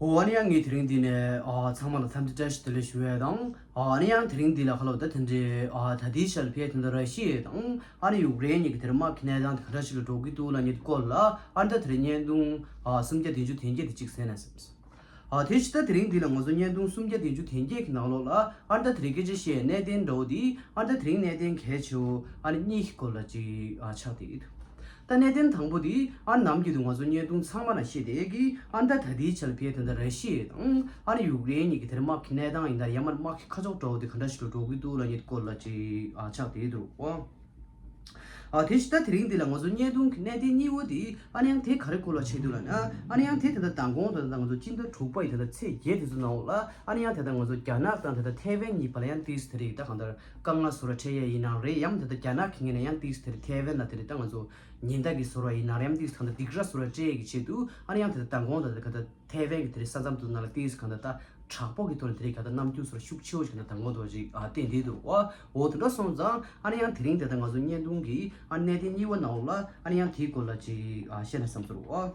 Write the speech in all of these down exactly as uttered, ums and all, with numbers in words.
ཨོ་ཨ་ནི་ཡང་ངས་དེ་རིང་འདི་ནས་ཨ་ཚང་མ་ལ་འཚམས་འདྲི་བཀྲ་ཤིས་བདེ་ལེགས་ཞུ་ཡས་དང་། ཨ་ཨ་ནི་ཡང་དེ་རིང་འདི་ལ་ཁ་ལོ་ད་དེ་འདྲའི་ཨ་ད་ལྟའི་ཆར་ཕེ་དེ་འདྲ་ར་ཤི་ཡ་དང་ཨ་ནི་ཡུཀ་རེན་གཉིས་ཀྱི་དེར་དམག་གི་གནས་སྟངས་དེ་ག་འདྲ་ཞིག་ལ་འགྲོ་གི་འདུག་ལབ་མཁན་སྐོར་ལ་ཨ་ནི་ད་དེ་རིང་བརྙན་ཐུང་ཨ་སུམ་བརྒྱ་བདུན་ཅུ་དོན་བརྒྱད་དེ་གཅིག་གསན་ན་བསམས། ཨ་དེ་ཕྱི་ད་དེ་རིང་འདི་ལ་ང་ཚོ་བརྙན་ཐུང་སུམ་བརྒྱ་བདུན་ཅུ་དོན་བརྒྱད་ཀྱི་ནང་ལོགས་ལ་ཨ་ནི་ད་དེ་རིང་སྐད་ཆ་བཤད་གནད་དོན་འདྲ་བོ་འདི་ཨ་ནི་ད་དེ་རིང་གནད་དོན་གལ་ཆེ་བོ་ཨ་ནི་གཉིས་ཀྱི་སྐོར་ལ་ཅིག་ཨ་ཆགས་བསྡད་ཡོད། ད་གནད་དོན་དང་པོ་དེ་ཨ་ནི་ནམ་རྒྱུན་དུ་ང་ཚོ་བརྙན་ཐུང་ཚང་མ་ལ་བཤད་བསྡད་ཀྱི་ཨ་ནི་ད་ད་ལྟའི་ཆ་ལ་ཕེ་དེ་འདྲ་ར་ཤི་ཡ་དང་ཨ་ནི་ཡུཀ་རེན་གཉིས་ཀྱི་དེར་དམག་གི་གནས་སྟངས་ཡིན་ད་ཡང་མར་དམག་གི་ཁ་ཕྱོགས་འདྲ་བོ་དེ་ག་འདྲ་ཞིག་ལ་འགྲོ་གི་འདུག་ལབ་མཁན་སྐོར་ལ་ཅིག་ཨ་ཆགས་བསྡད་འདུག་ཨོ། ཨ་དེ་ཕྱི་ད་དེ་རིང་འདི་ལ་ང་ཚོ་བརྙན་ཐུང་གི་གནད་དོན་གཉིས་པོ་དེ་ཨ་ནི་ཡང་དེ་ག་རེ་སྐོར་ལ་བྱེད་འདུག་ལབ་ན་ཨ་ནི་ཡང་དེ་ད་ལྟ་མདང་དགོང་དང་ད་ལྟ་ང་ཚོ་སྤྱི་ཟླ་དྲུག་པ་ཡི་ད་ལྟ་ཚེས་བརྒྱད་དེ་ཚོ་ནང་འོག་ལ་ཨ་ནི་ཡང་ད་ལྟ་ང་ཚོ་རྒྱ་ནག་དང་ད་ལྟ་ཐའེ་ཝན་གཉིས་བར་ལ་ཡང་ཏིས་དེ་རིགས་ད་གང་ལྟར་དཀའ་ངལ་བཟོ་འདྲ་འཕྲད་ཡས་ཡིན་ནའང་རེད། ཡང་ད་ལྟ་རྒྱ་ནག་གི་ངོས་ནས་ཡང་ཏིས་དེ་རིགས་ཐའེ་ཝན་ལ་དེ་རིགས་ད་ང་ཚོ་ཉེན་བརྡ་གི་བཟོ་འདྲ་ཡིན་ནའང་རེད། ཡང་ཏིས་གང་ལྟར་སྡིགས་ར་བཟོ་འདྲ་སྤྲད་ཡས་ཀྱི་ཆེད་དུ་ཨ་ནི་ཡང་ད་ལྟ་མདང་དགོང་དང་ད་ལྟ་ག་ད་ཐའེ་ཝན་གྱི་དེ་རིགས་ས་མཚམས་དེ་ནང་ལ་ཏིས་གང་ལྟར་ད་དྲག་པོ་གི་ཐོག་ནས་དེ་རིགས་གང་ལྟར་རྣམ་འགྱུར་བཟོ་འདྲ་ཤུགས་ཆེ་བོ་ཞིག་གང་ལྟར་མདང་དགོང་དུ་ཞིག་ཨ་བསྟན་བསྡད་འདུག་ཨོ། འོ་དེ་འདྲ་སོང་ཙང་ཨ་ནི་ཡང་དེ་རིང་ད་ལྟ་ང་ཚོ་བརྙན་ཐུང་གི་ཨ་གནད་དོན་གཉིས་པ་ནང་ལ་ཨ་ནི་ཡང་དེའི་སྐོར་ལ་ཅིག་ཨ་བཤད་ན་བསམ་སོང་ཨོ།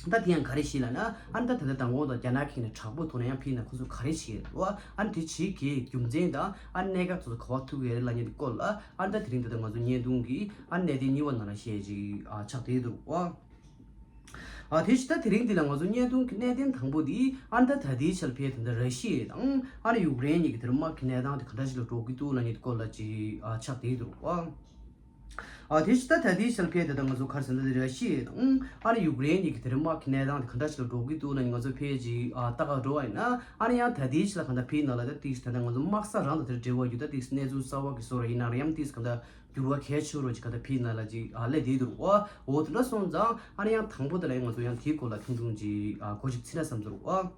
ད་དེ་ཡང་ག་རེ་ཞིག་ལབ་ན་ཨ་ནི་ད་ད་ལྟ་མདང་དགོང་དང་རྒྱ་ནག་གི་ནས་དྲག་པོ་ཐོག་ནས་ཡང་ཕེ་ན་ཁོ་ཚོ་ག་རེ་བྱེད་ཀྱི་འདུག་ཨ་ནི་དེ་བྱེད་ཀྱི་རྒྱུ་མཚན་དང་ཨ་ནི་གནད་འགག་ཚོ་ག་བ་ཐུག་ཡོད་རེད་ལབ་མཁན་དེ་སྐོར་ལ་ཨ་ནི་ད་དེ་རིང་ད་ལྟ་ང་ཚོ་བརྙན་ཐུང་གི་ཨ་གནད་དོན་གཉིས་པ་ནང་ལ་བཤད་ཅིག་ཨ་ཆགས་བསྡད་འདུག་ཨོ། ཨ་དེ་ཕྱི་ད་དེ་རིང་འདི་ལ་ང་ཚོ་བརྙན་ཐུང་གི་གནད་དོན་དང་པོ་འདི་ཨ་ནི་ད་ད་ལྟའི་ཆར་ཕེ་དེ་འདྲ་ར་ཤི་ཡ་དང་ཨ་ནི་ཡུཀ་རེན་གཉིས་ཀྱི་དེར་དམག་གི་གནས་སྟངས་དེ་ག་འདྲ་ཞིག་ལ་འགྲོ་གི་འདུག་ལབ་མཁན་དེ་སྐོར་ལ་ཅིག་ཨ་ཆགས་བསྡད་འདུག་ཨ། ཨ་དེ་ཕྱི་ད་ད་ལྟའི་ཆར་ཕེ་དེ་ད་ང་ཚོ་ག་རེ་ཟེར་ན་དེ་ར་ཤི་ཡ་དང་ཨ་ནི་ཡུཀ་རེན་གཉིས་ཀྱི་དེར་དམག་གི་གནས་སྟངས་དེ་ག་འདྲ་ཞིག་ལ་འགྲོ་གི་འདུག་ལབ་མཁན་ང་ཚོ་ཕེ་ཅིག་ཨ་ལྟ་ག་འགྲོ་བ་ཡིན་ན་ཨ་ནི་ཡང་ད་ལྟའི་ཆར་ལ་གང་ལྟར་ཕེ་ནང་ལ་ད་ཏིག་ད་ལྟ་ང་ཚོ་དམག་ས་རང་དང་དེར་འབྲེལ་བ་ཡོད་ད་ཏིག་གནས་ཚུལ་གསར་བ་གི་བཟོ་འདྲ་ཡིན་ནའང་རེད། ཡང་ཏིག་གང་ལྟར་འགྱུར་བ་གལ་ཆེ་རུ་ཅིག་ག་ད་ཕི་ན་ལ་ཅིག་ཨ་ལས་དེ་དུ་ཨོ་འོ་དེ་འདྲ་སོང་ཙང་ཨ་ནི་ཡང་དང་པོ་དེ་ལ་ཡང་ང་ཚོ་ཡང་དེའི་སྐོར་ལ་ཐུང་ཐུང་ཅིག་ཨ་གོ་ཅིག་ཚིག་ན་བསམ་ཚུལ་ཨོ།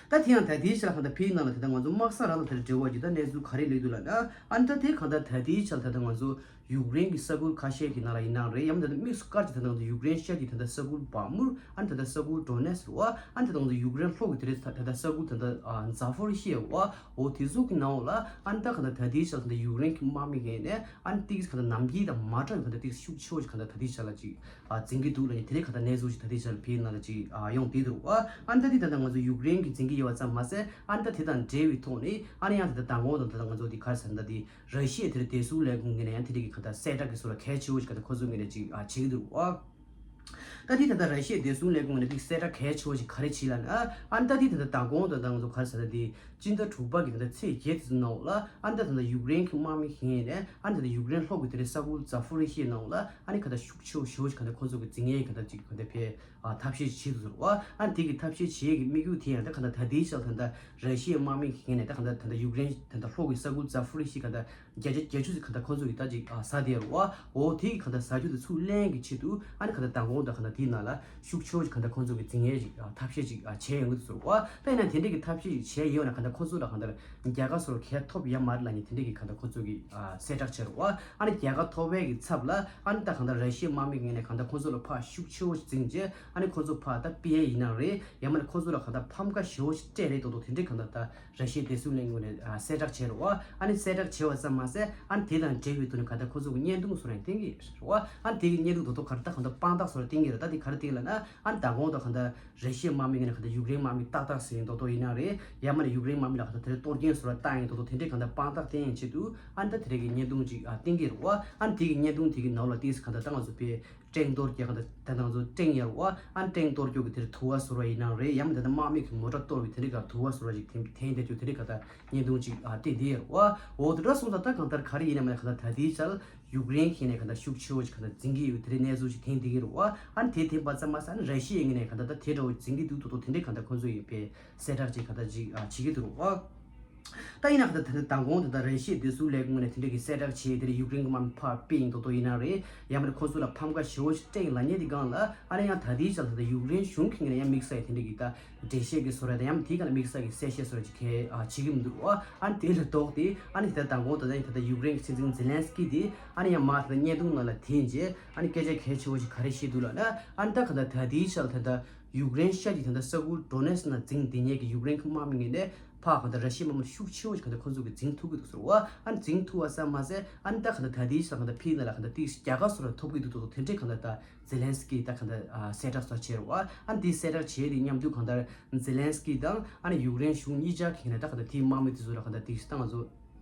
ད་དེ་ཡང་ད་དེའི་ཆ་ལ་གང་ལྟར་ཕི་ན་ལ་དེ་ད་ང་ཚོ་དམག་ས་རང་ལ་དེར་འབྲེལ་བ་ཅིག་ད་གནས་ཚུལ་ག་རེ་ལས་འདུག་ལབ་ན་ཨ་ནི་ད་དེ་གང་ལྟར་ད་དེའི་ཆ་ལ་ད་ད་ང་ཚོ་ཡུཀ་རེན་གྱི་ས་ཁུལ་ཁ་ཤས་ཀྱི་ནང་ལ་ཡིན་ནའང་རེད། ཡང་ད་ད་དམིགས་སུ་བཀར་ཅིག་ད་ད་ང་ཚོ་ཡུཀ་རེན་ཤར་གྱི་ད་ད་ས་ཁུལ་བ་མུར་ཨ་ནི་ད་ད་ས་ཁུལ་ཌོ་ནེ་སི་ཨོ་ཨ་ནི་ད་ད་ང་ཚོ་ཡུཀ་རེན་ལྷོ་གི་དེ་རེད་ད་ད་ས་ཁུལ་ད་ད་ཛ་ཕོ་རི་ཤི་ཨོ། འོ་དེ་ཚོ་གི་ནང་ལ་ཨ་ནི་ད་ག་ད་ད་ལྟའི་ཆར་ད་ཡུཀ་རེན་གྱི་དམག་མི་གིས་ནས་ཨ་ནི་ཏིག་ག་ད་ནམ་རྒྱུན་དང་མ་འདྲ་བའི་ག་ད་ཏིག་ཤུགས་ཆེ་བོ་ཞིག་ག་ད་ད་ལྟའི་ཆར་ལ་ཅིག་ཨ་འཛིང་གི་འདུག་ལབ་ནས་དེ་རིང་ག་ད་གནས་ཚུལ་ཞིག་ད་ལྟའི་ཆར་ལ་ཕི་ན་ལ་ཅིག་ཨ་ཡོང་བསྡད་འདུག་ཨ། ཨ་ནི་ད་དེ་ད་ད་ང་ཚོ་ཡུཀ་རེན་གྱིས་འཛིང་གི་ཡོད་པ་ཙམ་མ་ཟད་ཨ་ནི་ད་དེ་དང་འབྲེལ་བའི་ཐོག་ནས་ཨ་ནི་ཡང་དེ་ད་མདང་དགོང་དང་ད་ད་ང་ཚོ་དེ་ག་རེ་ཟེར་ན་ད་དེ་ར་ཤི་ཡའི་དེ་རིང་བདེ་སྲུང་ལས་ཁུངས་ངོས་ནས་ཡང་དེ་རིང་གི་ག་ད་གསལ་བསྒྲགས་ཀྱི་བཟོ་འདྲ་གལ་ཆེ་བོ་ཞིག་ག་ད་ཁོ་ཚོའི་ངོས་ནས་ཅིག་ཨ་བྱེད་ཀྱི་འདུག་ཨ། ད་དེ་ད་ལྟ་ར་ཤི་ཡའི་བདེ་སྲུང་ལས་ཁུངས་ནས་དེ་གསལ་བསྒྲགས་གལ་ཆེ་བོ་ཞིག་ག་རེ་བྱས་ལབ་ན། ཨ་ནི་ད་དེ་ད་ལྟ་མདང་དགོང་དང་ད་ང་ཚོ་ག་རེ་ཟེར་ན་དེ་སྤྱི་ཟླ་དྲུག་པ་གི་ད་ལྟ་ཚེས་བརྒྱད་དེ་ཚོ་ནང་ལ་ཨ་ནི་ད་ད་ལྟ་ཡུཀ་རེན་གྱི་དམག་མི་ཞིག་ནས་ཨ་ནི་ད་ལྟ་ཡུཀ་རེན་ལྷོ་གི་དེ་རིང་ས་ཁུལ་ཛ་ཕོ་རི་ཤི་ནང་ལ་ཨ་ནི་ག་ད་ཤུགས་ཆེ་བོ་ཞེ་བོ་ཞིག་ག་ད་ཁོ་ཚོ་གི་འཛིང་ཡས་ག་ད་ཅིག་ག་ད་ཕེ་ཨ་ཐབས་ཤེས་བྱེད་དུ་ཟེར་བ། ཨ་ནི་དེ་གི་ཐབས་ཤེས་བྱེད་ཀྱི་དམིགས་ཡུལ་དེ་ཡང་ད་ག་ད་ད་ལྟའི་ཆར་ད་ད་ར་ཤི་ཡའི་དམག་མི་ཞིག་ནས་ད་ག་ད་ད་ད་ཡུཀ་རེན་ད་ད་ལྷོ་གི་ས་ཁུལ་ཛ་ཕོ་རི་ཤི་ག་ད་བརྒྱ་ཆ་བརྒྱད་ཅུ་ཙམ་ག་ད་ཁོ་ཚོ་གི་ད་ཅིག་ཨ་ཟ་བསྡད་རེད་བ། འོ་དེ་གི་ག་ད་ཟ་རྒྱུ་དེ་ཚུར་ལེན་གི་ཆེད་དུ་ཨ་ནི་ག་ད་མདང་དགོང་དང་ག་ད་དེའི་ནང་ལ་ཤུགས་ཆེ་བོ་ཞིག་ག་ད་ཁོ་ཚོ་གི་འཛིང་ཡས་ཅིག་ཨ་ཐབས་ཤེས་ཅིག་ཨ་བྱས་ཡོང་གི་འདུག་ཟེར་བ། ད་ཡིན་ན་དེ་འདྲ་གི་ཐབས་ཤེས་ཅིག་བྱས་ཡོད་ན་ག་ད་ཁོ་ཚོ་ལ་ག་ད་རྒྱལ་ཁ་སོགས་གལ་ཐོབ་ཡ་མ་རེད་ལབ་ནས་དེ་འདྲ་གི་ག་ད་ཁོ་ཚོ་གི་ཨ་གསལ་བསྒྲགས་བྱས་རེད་བ། ཨ་ནི་རྒྱལ་ཁ་ཐོབ་པའི་གི་ཚབ་ལ་ཨ་ནི་ད་ག་ད་ར་ཤི་ཡའི་དམག་མི་ངོས་ནས་ག་ད་ཁོ་ཚོ་ལ་ཕར་ཤུགས་ཆེ་བོ་ཞིག་འཛིང་རྗེས་ཨ་ནི་ཁོ་ཚོ་ཕར་ད་ཕི་ཡས་ཡིན་ན་རེད། ཡ་མ་ནི་ཁོ་ཚོ་ལ་ག་ད་ཕམ་ཁ་ཞེ་བོ་ཞིག་སྤྲད་རེད་མདོག་མདོག་དེ་འདྲའི་ག་ད་ད་ར་ཤི་ཡའི་བདེ་སྲུང་ལས་ཁུངས་ནས་ཨ་གསལ་བསྒྲགས་བྱས་རེད་བ། ཨ་ནི་གསལ་བསྒྲགས་བྱས་པ་ཙམ་མ་ཟད་ཨ་ནི་དེ་དང་འབྲེལ་བའི་ཐོག་ནས་ག་ད་ཁོ་ཚོ་གི་བརྙན་ཐུང་བཟོ་རན་བསྟན་གྱི་རེད་བ། ཨ་ནི་དེ་གི་བརྙན་ཐུང་མདོག་མདོག་ག་རེ་ད་ག་ད་དཔང་རྟགས་བཟོ་རན་བསྟན་གྱི་རེད། ད་དེ་ག་རེ་བསྟན་ལབ་ན་ཨ་ནི་མདང་དགོང་དང་ག་ད་ར་ཤི་ཡའི་དམག་མི་ངོས་ནས་ག་ད་ཡུཀ་རེན་དམག་མི་ཏག་ཏག་ཟིན་མདོག་མདོག་ཡིན་ན་རེད། ཡ་མ་ནི་ཡུཀ་རེན་དམག་མི་ལ་ག་ད་དེ་རིང་གཏོར་སྐྱོན་བཟོ་ར་བཏང་ཡིན་མདོག་མདོག་དེ་འདྲའི་ག་ད་དཔང་རྟགས་བསྟན་ཡིན་ཆེད་དུ་ཨ་ནི་ད་དེ་རིང་གི་བརྙན་ཐུང་ཅིག་ཨ་བསྟན་གྱི་རེད་བ། ཨ་ནི་དེ་གི་བརྙན་ཐུང་དེ་གི་ནང་ལ་ཏིས་ག་ད་ད་ང་ཚོ་པའི་ཀྲེང་གཏོར་རྒྱག་ག་ད་ད་ང་ཚོ་ཀྲེང་ཡར་བ་ཨ་ནི་ཀྲེང་གཏོར་རྒྱག་གི་དེར་དུ་བ་ཟུར་བ་ཡིན་ནའང་རེད། ཡང་མིན་ད་ལྟ་དམག་མི་གི་མོ་ཊ་གཏོར་བའི་དེ་འདྲའི་ག་དུ་བ་ཟུར་བ་ཞིག་འཐེན་འཐེན་བསྡད་རྒྱུ་དེ་འདྲའི་ག་ད་བརྙན་ཐུང་ཅིག་ཨ་བལྟས་བསྡད་ཡོད་རེད་བ། འོ་དེ་འདྲ་སོང་ཙང་ད་གང་ལྟར་ག་རེ་ཡིན་ན་མིན་ན་ག་ད་ད་ལྟའི་ཆར་ཡུཀ་རེན་གྱི་ནས་ག་ད་ཤུགས་ཆེ་བོ་ཞིག་ག་ད་འཛིང་གི་ཡོད་དེ་འདྲའི་གནས་ཚུལ་ཞིག་འཐེན་བསྡད་ཀྱི་རེད་བ། ཨ་ནི་དེ་འཐེན་པ་ཙམ་མ་ཟད་ཨ་ནི་ར་ཤི་ཡའི་ངོས་ནས་ག་ད་ད་དེ་འདྲ་བོ་འཛིང་གི་འདུག་ཏོག་ཏོག་དེ་འདྲའི་ག་ད་ཁོང་ཚོ་ཡིན་པའི་གསལ་བསྒྲགས་ཅིག་ག་ད་ཅིག་ཨ་བྱེད་ཀྱི་འདུག་རེད་བ། ད་ཡིན་ན་ག་ད་ད་ལྟ་མདང་དགོང་དེ་ད་ར་ཤི་ཡའི་བདེ་སྲུང་ལས་ཁུངས་ནས་དེ་འདྲ་གི་གསལ་བསྒྲགས་བྱས་དེ་རིང་ཡུཀ་རེན་གྱི་དམག་མི་ཕར་ཕུད་ཡིན་མདོག་མདོག་ཡིན་ན་རེད། ཡང་མིན་ན་ཁོང་ཚོ་ལ་ཕམ་ཁ་ཞེ་བོ་ཞིག་སྤྲད་ཡིན་ལབ་མཁན་དེ་སྒང་ལ་ཨ་ནི་ཡང་ད་ལྟའི་ཆར་ད་ལྟ་ཡུཀ་རེན་གཞུང་གི་ངོས་ནས་ཡང་དམིགས་བསལ་ཡ་དེ་འདྲ་གི་ད་འགྲེལ་བཤད་ཀྱི་བཟོ་འདྲ་དང་ཡང་དེའི་སྒང་ལ་དམིགས་བསལ་གྱི་གསལ་བཤད་བཟོ་འདྲ་ཅིག་གས་ཨ་བྱེད་ཀྱི་མི་འདུག་རེད་བ། ཨ་ནི་དེ་ལས་ལྡོག་སྟེ་ཨ་ནི་ད་ལྟ་མདང་དགོང་ད་ལྟ་ཡིན་ད་ལྟ་ཡུཀ་རེན་གྱི་སྲིད་འཛིན་ཛེ་ལན་སི་ཀི་དེ་ཨ་ནི་ཡང་མར་ད་ལྟ་བརྙན་ཐུང་ནང་ལ་འཐེན་རྗེས་ཨ་ནི་སྐད་ཆ་གལ་ཆེ་བོ་ཞིག་ག་རེ་བཤད་འདུག་ལབ་ན། ཨ་ནི་ད་ག་ད་ད་ལྟའི་ཆར་ད་ལྟ་ཡུཀ་རེན་ཤར་གྱི་ད་ལྟ་ས་ཁུལ་ཌོ་ནེ་སི་ནང་འཛིང་བསྡད་མཁན་གྱི་ཡུཀ་རེན་གྱི་དམག་མི་ངོས་ནས་ ཕར་གང་ལྟར་ར་ཤི་ཡའི་དམག་མི་ཤུགས་ཆེ་བོ་ཞིག་གང་ལྟར་ཁོང་ཚོ་གིས་འཛིང་ཐུབ་ཀྱི་འདུག་ཟེར་བ། ཨ་ནི་འཛིང་ཐུབ་པ་ཙམ་མ་ཟད་ཨ་ནི་ད་གང་ལྟར་ད་ལྟའི་ཆར་གང་ལྟར་ཕྱིའི་ནང་ལ་གང་ལྟར་ཏིག་རྒྱལ་ཁ་བཟོ་འདྲ་ཐོབ་ཀྱི་འདུག་འདུག་དེ་འདྲའི་གང་ལྟར་ད་ཛེ་ལན་སི་ཀི་ད་གང་ལྟར་གསལ་བསྒྲགས་སོགས་བྱས་རེད་བ། ཨ་ནི་དེའི་གསལ་བསྒྲགས་བྱས་དེ་མཉམ་དུ་གང་ལྟར་ཛེ་ལན་སི་ཀི་དང་ཨ་ནི་ཡུཀ་རེན་གཞུང་གཉིས་ཆར་གྱི་ནས་ད་གང་ལྟར་དེའི་དམག་མི་དེ་ཚོ་ལ་གང་ལྟར་ཏིག་ད་ང་ཚོ་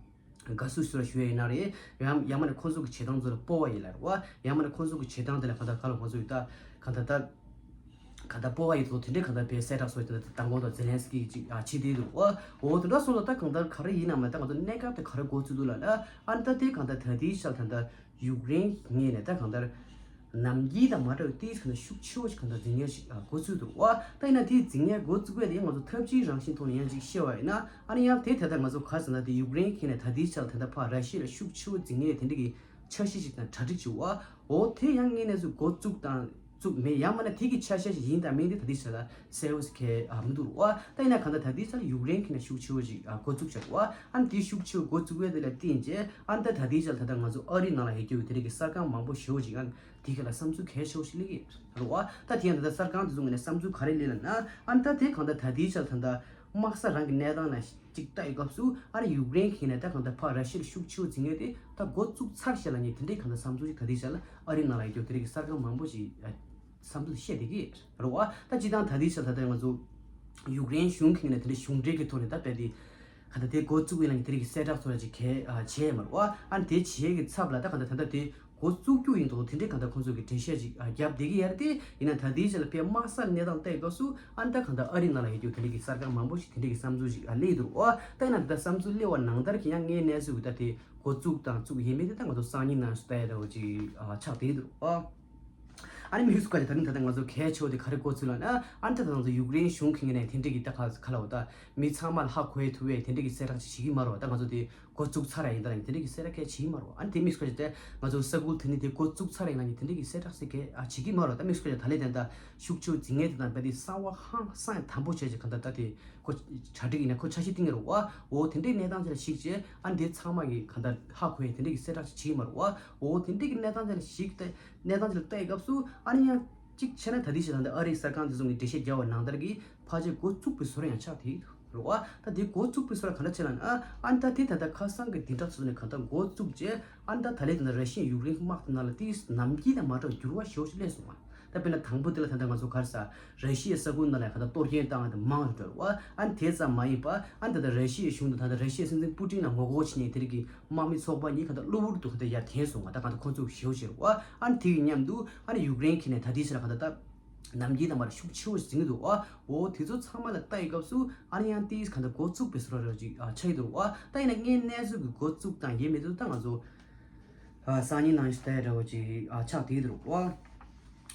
དགའ་བསུ་ཞུ་ར་ཞུ་ཡ་ཡིན་ན་རེད། ཡང་ཡང་མ་ནས་ཁོང་ཚོ་གི་བྱེད་སྟངས་ཚོ་ལ་སྤོབས་པ་ཡིན་ལ་རེད་བ། ཡང་མ་ནས་ཁོང་ཚོ་གི་བྱེད་སྟངས་དེ་ལ་གང་ལྟར་ག་ལ་ཁོང་ཚོ་ཡོད་ད་གང་ལྟར་ད། ག་ད་སྤོབས་པ་ཡོད་དོ་དེ་འདྲའི་ག་ད་པའི་གསལ་བསྒྲགས་སོགས་དེ་དང་གོང་དུ་ཛེ་ལན་སི་ཀི་ཅིག་ཨ་ཕྱི་དེ་འདུག་ཨ། འོ་དེ་འདྲ་སོང་ཙང་ད་གང་ལྟར་ག་རེ་ཡིན་ནམ་ད་ང་ཚོ་གནས་སྐབས་དེ་ག་རེ་འགོ་ཚུགས་འདུག་ལབ་ན། ཨ་ནི་ད་དེ་གང་ལྟར་ད་ལྟའི་ཆར་ད་ལྟ་ཡུཀ་རེན་ངོས་ནས་ད་གང་ལྟར་ནམ་རྒྱུན་དང་མ་འདྲ་བའི་ཏིས་གང་ལྟར་ཤུགས་ཆེ་བོ་ཞིག་གང་ལྟར་འཛིང་ཡ་ཞིག་ཨ་འགོ་ཚུགས་འདུག་ཨ། ད་ཡིན་ན་དེའི་འཛིང་ཡ་འགོ་བཙུགས་པ་དེ་ང་ཚོ་ཐབས་ཇུས་རང་བཞིན་ཐོག་ནས་ཡང་ཅིག་བཤད་པ་ཡིན་ན། ཨ་ནི་ཡང་དེ་ད་ལྟ་ང་ཚོ་ག་ཟེར་ན་དེ་ཡུཀ་རེན་ཁྱེད་ནས་ད་ལྟའི་ཆར་ད་ལྟ་ཕར་ར་ཤི་ཡ་ལ་ཤུགས་ཆེ་བོ་འཛིང་ཡ་དེ་འདྲ་གི་འཆར་གཞི་ཞིག་དང་གྲ་སྒྲིག་བྱེད་འོ། འོ་དེ་ཡང་དངོས་གནས་སུ་འགོ་བཙུགས་དང་བཙུགས་མེད་ཡང་མིན་ན་དེ་གི་ཆ་ཤས་ཤིག་ཡིན་དང་མིན་དེ་ད་ལྟའི་ཆ་ལ་གསལ་བོ་ཞིག་གས་ཨ་མི་འདུག་རོ། ད་ཡིན་ན་གང་ལྟར་ད་ལྟའི་ཆ་ལ་ཡུཀ་རེན་གྱི་ནས་ཤུགས་ཆེ་བོ་ཞིག་ཨ་འགོ་བཙུགས་བྱ་རོ། ཨ་ནི་དེ་ཤུགས་ཆེ་བོ་འགོ་བཙུགས་པའི་དེ་ལ་བརྟེན་བྱས་ཨ་ནི་ད་ད་ལྟའི་ཆ་ལ་ད་ལྟ་ང་ཚོ་ཨ་རིའི་ནང་ལ་ཡོད་རྒྱུ་དེ་རིགས་ཀྱི་གསར་ཁང་མང་པོ་ཞེ་བོ་ཞིག་ཨ་ནི་དེ་ག་ལ་བསམ་ཚུལ་གལ་ཆེ་བོ་ཞིག་སླེབས་ཀྱི་རོ། ད་དེ་ཡང་ད་ལྟ་གསར་ཁང་དེ་ཚོ་ངོས་ནས་བསམ་ཚུལ་ག་རེ་སླེབས་ལབ་ན། ཨ་ནི་ད་དེ་གང་ལྟར་ད་ལྟའི་ཆ་ལ་ད་ལྟ་དམག་ས་རང་གི་གནས་སྟངས་ལ་ཅིག་ལྟ་ཡི་སྐབས་སུ་ཨ་ནི་ཡུཀ་རེན་གྱི་ནས་ད་གང་ལྟར་ཕར་ར་ཤི་ཡ་ལ་ཤུགས་ཆེ་བོ་འཛིང་ཡས་དེ་ད་འགོ་བཙུགས་ཚར་ཤག་ལབ་མཁན་དེ་འདྲའི་གང་ལྟར་བསམ་ཚུལ་ཞིག་ད་ལྟའི་ཆ་ལ་ཨ་རིའི་ནང་ལ་ཡོད་རྒྱུ་དེ་རིགས་ཀྱི་གསར་ཁང་མང་པོ་ཞིག་ཨ་བསམ་ཚུལ་བཤད་བསྡད་ཀྱི་རེད་བ། ད་སྤྱིར་བཏང་ད་ལྟའི་ཆ་ད་ལྟ་ང་ཚོ་ཡུཀ་རེན་གཞུང་གི་ནས་དེ་འདྲའི་གཞུང་འབྲེལ་གྱི་ཐོག་ནས་ད་རྦད་དེ་གང་ལྟར་དེ་འགོ་བཙུགས་ཡིན་ལབ་མཁན་དེ་རིགས་ཀྱི་གསལ་བསྒྲགས་ཚོ་ལ་ཅིག་གས་ཨ་བྱས་མ་རེད་བ། ཨ་ནི་དེ་བྱས་ཀྱི་ཚབ་ལ་ད་གང་ལྟར་ད་ལྟ་དེ་འགོ་བཙུགས་རྒྱུ་ཡིན་དོ་དེ་འདྲའི་གང་ལྟར་ཁོང་ཚོ་གི་འགྲེལ་བཤད་ཅིག་ཨ་བརྒྱབ་བསྡད་ཀྱི་ཡོད་རེད། དེ་ཡིན་ན་ད་ལྟའི་ཆ་ལ་དཔེ་དམག་སར་གནས་སྟངས་བལྟས་སྐབས་སུ་ཨ་ནི་ད་གང་ལྟར་ཨ་རིའི་ནང་ལ་ཡོད་རྒྱུ་དེ་འདྲའི་གི་གསར་ཁང་མང་པོ་ཞིག་དེ་འདྲའི་གི་བསམ་ཚུལ་ཞིག་ཨ་སླེབས་འདུག་ཨ། ད་ཡིན་ན་ད་ལྟ་བསམ་ཚུལ་སླེབས་པ་ནང་ལྟར་གྱི་ཡང་དངོས་གནས་སུ་ད་དེ་འགོ་བཙུགས་དང་བཙུགས་ཡས་མེད་དེ་ད་ང་ཚོ་སང་ཉིན་ནང་སུ་ལྟ་ཡ་འདྲ་བོ་ཅིག་ཨ་ཆགས་བསྡད་འདུག་ཨ། ཨ་ནི་དམིགས་སུ་བཀར་ཏེ་ད་རིང་ད་ལྟ་ང་ཚོ་གལ་ཆེ་བ་དེ་ག་རེ་འགོ་ཚུགས་ལབ་ན། ཨ་ནི་ད་ལྟ་ང་ཚོ་ཡུཀ་རེན་གཞུང་གི་ངོས་ནས་དེ་འདྲའི་གི་ད་ག་ག་ལ་འོ་ད་མི་ཚང་མ་ལ་ཧ་གོ་ཡ་ཐུབ་པའི་དེ་འདྲའི་གི་གསལ་བསྒྲགས་ཅིག་བྱེད་ཀྱི་མ་རེད་བ། ད་ང་ཚོ་དེ་འགོ་བཙུགས་ཚར་ཡ་ཡིན་ད་ལ་དེ་འདྲའི་གི་གསལ་བསྒྲགས་གས་བྱེད་ཀྱི་མ་རེད་བ། ཨ་ནི་དེ་དམིགས་སུ་བཀར་ཏེ་ང་ཚོ་ས་ཁུལ་དེ་ནི་དེ་འགོ་བཙུགས་ཚར་ཡ་ཡིན་ལབ་མཁན་དེ་འདྲའི་གི་གསལ་བསྒྲགས་ཟེར་གས་ཨ་བྱེད་ཀྱི་མ་རེད་བ། ད་དམིགས་སུ་བཀར་ཏེ་ད་ལས་དེ་ད་ཤུགས་ཆེ་འཛིང་ངེས་དེ་དང་རྦད་དེ་གསང་བ་ཧང་སང་ཡ་དམ་པོ་བྱས་ཅིག་གང་ལྟར་ད་དེ་ཁོ་གྲ་སྒྲིག་ཡིན་ན་ཁོ་འཆར་གཞི་བཏིང་ཡ་རེད་བ། འོ་དེ་འདྲའི་གནས་སྟངས་ཅིག་ལ་གཞིགས་བྱས་ཨ་ནི་དེ་ཚང་མ་གི་གང་ལྟར་ཧ་གོ་ཡ་དེ་འདྲའི་གི་གསལ་བསྒྲགས་ཅིག་བྱེད་ཀྱི་མ་རེད་བ། འོ་དེ་འདྲའི་གི་གནས་སྟངས་ཅིག་ལ་གཞིགས་ཏེ་གནས་སྟངས་ཅིག་ལ་ལྟ་ཡི་སྐབས་སུ་ཨ་ནི་ཡང་གཅིག་བྱས་ན་ད་ལྟའི་ཆ་ད་ལྟ་ཨ་རིའི་གསར་ཁང་དེ་ཚོ་གི་འགྲེལ་བཤད་རྒྱག་པ་ནང་ལྟར་གྱི་ཕལ་ཆེར་འགོ་བཙུགས་པའི་བཟོ་འདྲ་ཡང་ཆགས་བསྡད་ཡོད་རེད་བ། ད་དེ་འགོ་བཙུགས་པའི་བཟོ་འདྲ་ག་འདྲ་བྱས་ལབ་ན། ཨ་ནི་ད་དེ་ད་ལྟ་ཁ་སང་གི་བདུན་ཕྲག་ཚོ་ནས་གང་ལྟར་འགོ་བཙུགས་རྗེས་ཨ་ནི་ད་ད་ལྟའི་ད་ལྟ་ར་ཤི་ཡ་ཡུཀ་རེན་དམག་དེ་ནང་ལ་ཏིས་ནམ་རྒྱུན་དང་མ་འདྲ་བ་འགྱུར་བ་ཞེ་པོ་ཅིག་སླེབས་སོང་བ། ད་དཔེར་ན་དང་པོ་དེ་ལ་ད་ལྟ་ང་ཚོ་ག་རེ་ཟ་ར་ཤི་ཡའི་ས་ཁུལ་ནང་ལ་གང་ལྟར་གཏོར་སྐྱོན་བཏང་བ་དེ་མང་རུ་འགྲོ་བ། ཨ་ནི་དེ་ཙམ་མ་ཡིན་པ་ཨ་ནི་ད་ལྟ་ར་ཤི་ཡའི་གཞུང་དང་ད་ལྟ་ར་ཤི་ཡའི་སྲིད་འཛིན་པུ་ཏིན་ལ་ངོ་རྒོལ་བྱེད་མཁན་དེ་རིགས་ཀྱི་དམག་མི་ཚོགས་པ་གཉིས་གང་ལྟར་གློ་བུར་དུ་གང་ལྟར་ཡར་འཐེན་སོང་བ། ད་གང་ལྟར་ཁོང་ཚོ་ཞེ་པོ་ཞེ་པོ་བ། ཨ་ནི་དེ་གི་མཉམ་དུ་ཨ་ནི་ཡུཀ་རེན་གྱི་ནས་ད་ལྟའི་ཆ་ལ་གང་ལྟར་ད་ནམ་རྒྱུན་དང་མ་འདྲ་ཤུགས་ཆེ་བོ་ཞིག་འཛིང་གི་འདུག་བ། འོ་དེ་ཚོ་ཚང་མ་ལ་ལྟ་ཡི་སྐབས་སུ་ཨ་ནི་ཡང་ཏིས་གང་ལྟར་འགོ་བཙུགས་པའི་བཟོ་འདྲ་ཅིག་ཆགས་ཀྱི་འདུག་བ། ད་ཡིན་ན་དངོས་གནས་ཚུལ་གྱི་འགོ་བཙུགས་དང་ཡས་མེད་དུ་ད་ང་ཚོ་ཨ་སང་ཉིན་ནང་བཞིན་ལྟ་ཡ་འདྲ་བོ་ཅིག་ཨ་ཆགས་བསྡད་འདུག་བ།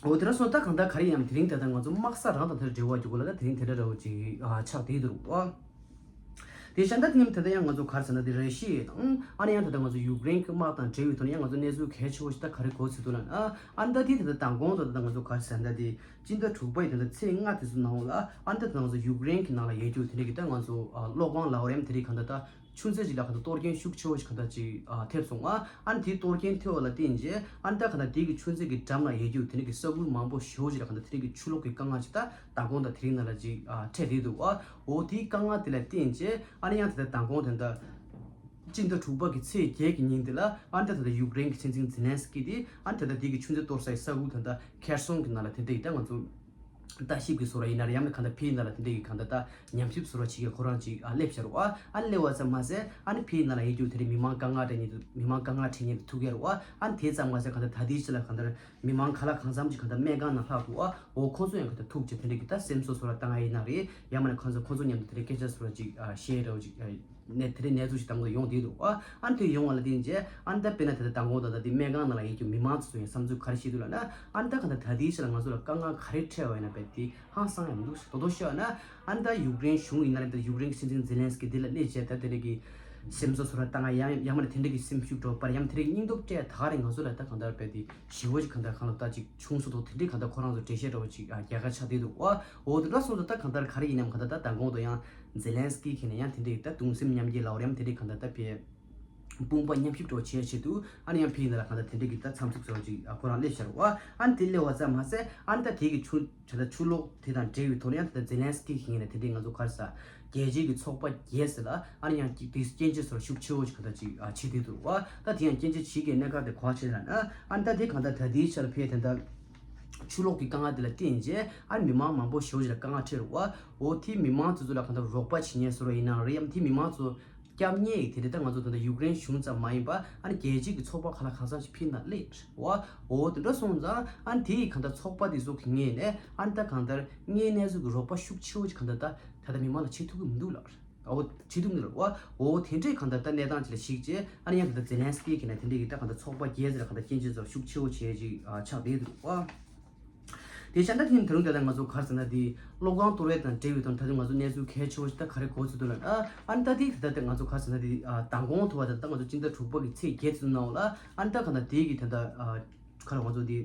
འོ་དེ་འདྲ་སོང་ད་གང་ལྟར་ག་རེ་ཡིན་ནམ་དེ་རིང་ད་ལྟ་ང་ཚོ་དམག་ས་རང་དང་དེར་འབྲེལ་བ་རྒྱུ་གོ་ལ་ད་དེ་རིང་དེ་འདྲ་འདྲ་བོ་ཅིག་ཨ་ཆགས་བསྡད་འདུག་བ། དེ་བཞིན་ད་དེ་ཉིན་ད་ལྟ་ཡང་ང་ཚོ་ག་རེ་ཟེར་ན་དེ་ར་ཤི་ཡ་དང་ཨ་ནི་ཡང་ད་ལྟ་ང་ཚོ་ཡུཀ་རེན་གྱི་དམག་དང་འབྲེལ་བའི་ཐོག་ནས་ཡང་ང་ཚོ་གནས་ཚུལ་གལ་ཆེ་བོ་ཞིག་ད་ག་རེ་གོ་ཚུལ་འདུག་ལབ་ན། ཨ་ནི་ད་དེ་ད་ལྟ་མདང་དགོང་དུ་ད་ལྟ་ང་ཚོ་ག་རེ་ཟེར་ན་དེ་སྤྱི་ཟླ་དྲུག་པ་ཡི་ད་ལྟ་ཚེས་ལྔ་དེ་ཚོ་ནང་ལ་ཨ་ནི་ད་ལྟ་ང་ཚོ་ཡུཀ་རེན་གྱི་ནང་ལ་ཡོད་རྒྱུ་དེ་འདྲ་གི་ད་ང་ཚོ་ཨ་གློག་ཀླད་ལ་འོ་རེམ་དེ་རིགས་གང་ལྟར་ད། ཆུ་མཛོད་ཅིག་ལ་གང་ལྟར་གཏོར་སྐྱོན་ཤུགས་ཆེ་བོ་ཞིག་གང་ལྟར་ཅིག་ཨ་ཐེབས་སོང་ང་། ཨ་ནི་དེའི་གཏོར་སྐྱོན་ཐེབས་པ་ལ་བརྟེན་རྗེས་ཨ་ནི་ད་གང་ལྟར་དེ་གི་ཆུ་མཛོད་ཀྱི་འགྲམ་ལ་ཡོད་རྒྱུ་དེ་འདྲ་གི་ས་ཁུལ་མང་པོ་ཞེ་པོ་ཅིག་ལ་གང་ལྟར་དེ་འདྲ་གི་ཆུ་ལོག་གི་དཀའ་ངལ་ཅིག་ད་མདང་དགོང་དང་དེ་རིང་ནང་ལ་ཅིག་ཨ་འཕྲད་བསྡད་འདུག་བ། འོ་དེའི་དཀའ་ངལ་དེ་ལ་བརྟེན་རྗེས་ཨ་ནི་ཡང་དེ་ལྟར་མདང་དགོང་དེ་འདྲ་སྤྱི་ཟླ་དྲུག་པ་གི་ཚེས་བརྒྱད་ཀྱི་ཉིན་དེ་ལ་ཨ་ནི་ད་དེ་འདྲ་ཡུཀ་རེན་གྱི་སྲིད་འཛིན་ཛེ་ལན་སི་ཀི་དེ་ཨ་ནི་ད་ལྟ་དེ་གི་ཆུ་མཛོད་གཏོར་སའི་ས་ཁུལ་དེ་འདྲ་ཁེར་སོང་གི་ནང་ལ་དེ་འདྲ་གི་ད་ང་ཚོ་ལྟ་ཞིབ་ཀྱི་བཟོ་འདྲ་ཡིན་ན་རེད། ཡང་ན་གང་ལྟར་ཕྱིའི་ནང་ལ་དེ་འདྲ་གི་གང་ལྟར་ད་ཉམས་ཞིབ་བཟོ་འདྲ་བྱེད་མཁན་ཁོ་རང་ཅིག་ཨ་སླེབས་ཤག་རེད་བ། ཨ་ནི་སླེབས་པ་ཙམ་མ་ཟད་ཨ་ནི་ཕྱིའི་ནང་ལ་ཡོད་རྒྱུ་དེ་འདྲ་མི་མང་དཀའ་ངལ་འཕྲད་མཁན་དེ་མི་མང་དཀའ་ངལ་འཕྲད་མཁན་དེ་ཐུག་ཡ་རེད་བ། ཨ་ནི་དེ་ཙམ་མ་ཟད་གང་ལྟར་ད་ལྟའི་ཆ་ལ་གང་ལྟར་མི་མང་ག་ལ་གང་འཚམ་ཅིག་གང་ལྟར་སྨན་ཁང་ནང་ལྷག་འདུག་བ། འོ་ཁོང་ཚོ་ཡང་གང་ལྟར་ཐུག་ཅིག་དེ་འདྲ་གི་ད་སེམས་གསོ་བཟོ་འདྲ་བཏང་ཡ་ཡིན་ན་རེད། ཡང་མིན་ན་ཁོང་ཚོ་ཁོང་ཚོ་མཉམ་དུ་དེ་འདྲ་སྐད་ཆ་བཟོ་འདྲ་ཅིག་ཨ་བཤད་འདྲ་བོ་ཅིག་ཨ། ནས་དེ་རིང་གནས་ཚུལ་ཞིག་དང་པོ་ཡོང་བསྡད་འདུག་ཨ། ཨ་ནི་དེ་ཡོང་བ་ལ་བརྟེན་བྱས་ཨ་ནི་ད་དཔེར་ན་དེ་ལྟར་མདང་དགོང་དང་ད་དེ་སྨན་ཁང་ནང་ལ་ཡོད་རྒྱུ་མི་མང་ཚོ་ཡང་བསམ་ཚུལ་ག་རེ་བཤད་འདུག་ལབ་ན། ཨ་ནི་ད་གང་ལྟར་ད་ལྟའི་ཆ་ལ་ང་ཚོ་ལ་དཀའ་ངལ་ག་རེ་འཕྲད་པ་ཡིན་ན་རྦད་དེ་ཧང་སང་ཡང་མི་འདུག་ཟེར་དོ་དོ་བཤད་པ་ན། ཨ་ནི་ད་ཡུཀ་རེན་གཞུང་ཡིན་ན་རེད། ད་ཡུཀ་རེན་གྱི་སྲིད་འཛིན་ཛེ་ལན་སི་ཀི་དེ་ལ་སླེབས་བྱས་ད་དེ་འདྲ་གི་སེམས་གསོ་བཟོ་འདྲ་བཏང་ཡ་ཡང་ཡང་མིན་ན་དེ་འདྲ་གི་སེམས་ཤུགས་སྤྲོ་བ་སྤར་ཡང་དེ་འདྲ་གི་སྙིང་སྟོབས་སྤྲད་ད་ག་རེ་ང་ཚོ་ལ་ད་གང་ལྟར་རྦད་དེ་ཞི་བོ་ཅིག་གང་ལྟར་གང་ལ་ད་ཅིག་བྱུང་སོང་དོ། དེ་འདྲའི་གང་ལྟར་ཁོ་རང་ཚོ་འགྲེལ་བཤད་འདྲ་བོ་ཅིག་ཨ་རྒྱག་ག་ཆགས་བསྡད་འདུག་ཨ། འོ་དེ་འདྲ་སོང་ཙང་ད་གང་ལྟར་ག་རེ་ཡིན་ནམ། གང་ལྟར་ད་མདང་དགོང་དུ་ཡང་ཛེ་ལན་སི་ཀི་གིས་ནས་ཡང་དེ་འདྲའི་ད་གདུང་སེམས་མཉམ་སྐྱེད་ལབ་རེད་ཡང་དེ་འདྲའི་གང་ལྟར་ད་དཔེ་དཔུང་པ་མཉམ་གཤིབ་འདྲ་བོ་བྱེད་ཆེད་དུ་ཨ་ནི་ཡང་ཕྱིའི་ནང་ལ་གང་ལྟར་དེ་འདྲའི་གི་ད་འཚམས་འཚུབ་ཟེར་བ་ཅིག་ཨ་ཁོ་རང་སླེབས་ཤག་རེད་བ། ཨ་ནི་དེ་སླེབས་པ་ཙམ་མ་ཟད་ཨ་ནི་ད་དེ་གི་ཆུ་ད་ལྟ་ཆུ་ལོག་དེ་དང་འབྲེལ་བའི་ཐོག་ནས་ཡང་ད་ལྟ་ཛེ་ལན་སི་ཀི་གིས་ནས་དེ་འདྲའི་ང་ཚོ་ག་རེ་ཟ་ རྒྱལ་སྤྱིའི་གི་ཚོགས་པ་བརྒྱད་ཟེར་ལ་ཨ་ནི་ཡང་དེ་སྐྱོན་བརྗོད་སོགས་ཤུགས་ཆེ་བོ་ཞིག་གང་ལྟར་ཅིག་ཨ་བྱེད་དེ་འདུག་བ། ད་དེ་ཡང་སྐྱོན་བརྗོད་བྱེད་མཁན་གནད་འགག་དེ་ག་བ་ཆེ་ལ་ན་ཨ་ནི་ད་དེ་གང་ལྟར་ད་ལྟའི་ཆར་ཕེ་དེ་འདྲ་ཆུ་ལོག་གི་དཀའ་ངལ་དེ་ལ་བརྟེན་རྗེས་ཨ་ནི་མི་མང་མང་པོ་ཞེ་པོ་ཅིག་ལ་དཀའ་ངལ་འཕྲད་རེད་བ། འོ་དེ་མི་མང་དེ་ཚོ་ལ་གང་ལྟར་རོགས་པ་བྱེད་མཁན་བཟོ་འདྲ་ཡིན་ན་རེད། ཡང་དེ་མི་མང་ཚོ་སྐྱབས་གནས་ཡིག་དེ་འདྲ་ད་ང་ཚོ་ད་ལྟ་ཡུཀ་རེན་གཞུང་ཙམ་མ་ཡིན་པ་ཨ་ནི་རྒྱལ་སྤྱིའི་གི་ཚོགས་པ་ཁག་ལ་གང་འཚམ་ཞིག་ཕིན་ན་ལེགས་བ། འོ་དེ་འདྲ་སོང་ཙང་ཨ་ནི་དེ་ཡི་གང་ལྟར་ཚོགས་པ་དེ་ཚོ་གི་ངོས་ནས་ཨ་ནི་ད་གང་ལྟར་དངོས་གནས་ཚུལ་གི་རོགས་པ་ཤུགས་ཆེ་བོ་ཅིག་གང་ལྟར་ད་ད་ལྟ་མི་མང་ལ་བྱེད་ཐུབ་ཀྱི་མི་འདུག་ལགས། འོ་བྱེད་ཐུབ་མི་འདུག་ལགས་བ། འོ་དེ་འདྲའི་གང་ལྟར་ད་གནས་སྟངས་ཅིག་ལ་གཞིགས་རྗེས་ཨ་ནི་ཡང་གང་ལྟར་ཛེ་ལན་སི་ཀི་གི་ནས་དེ་འདྲའི་གི་ད་གང་ལྟར་ཚོགས་པ་བརྒྱད་ཟེར་གང་ལྟར་སྐྱོན་བརྗོད་ཚོ་ཤུགས་ཆེ་བོ་བྱས་ཅིག་ཨ་ཆགས་བསྡད་འདུག་བ། དེ་བཞིན་ད་དེ་ནི་ད་རུང་ད་ལྟ་ང་ཚོ་ག་རེ་ཟེར་ན་དེ་གློག་ཁང་གཏོར་བ་དང་འབྲེལ་བའི་དོན་ད་དུང་ང་ཚོ་གནས་ཚུལ་གལ་ཆེ་བོ་ཞིག་ད་ག་རེ་གོ་ཚུལ་འདུག་ལབ་ན་ཨ་ནི་ད་དེ་ད་ལྟ་ང་ཚོ་ག་རེ་ཟེར་ན་དེ་ཨ་མདང་དགོང་ཐུག་པ་ད་ལྟ་ང་ཚོ་སྤྱི་ཟླ་དྲུག་པ་གི་ཚེས་བརྒྱད་ཙམ་ནང་ལ་ཨ་ནི་ད་ག་ད་དེ་གི་ད་ལྟ་ཨ་ག་རེ་ང་ཚོ་དེ་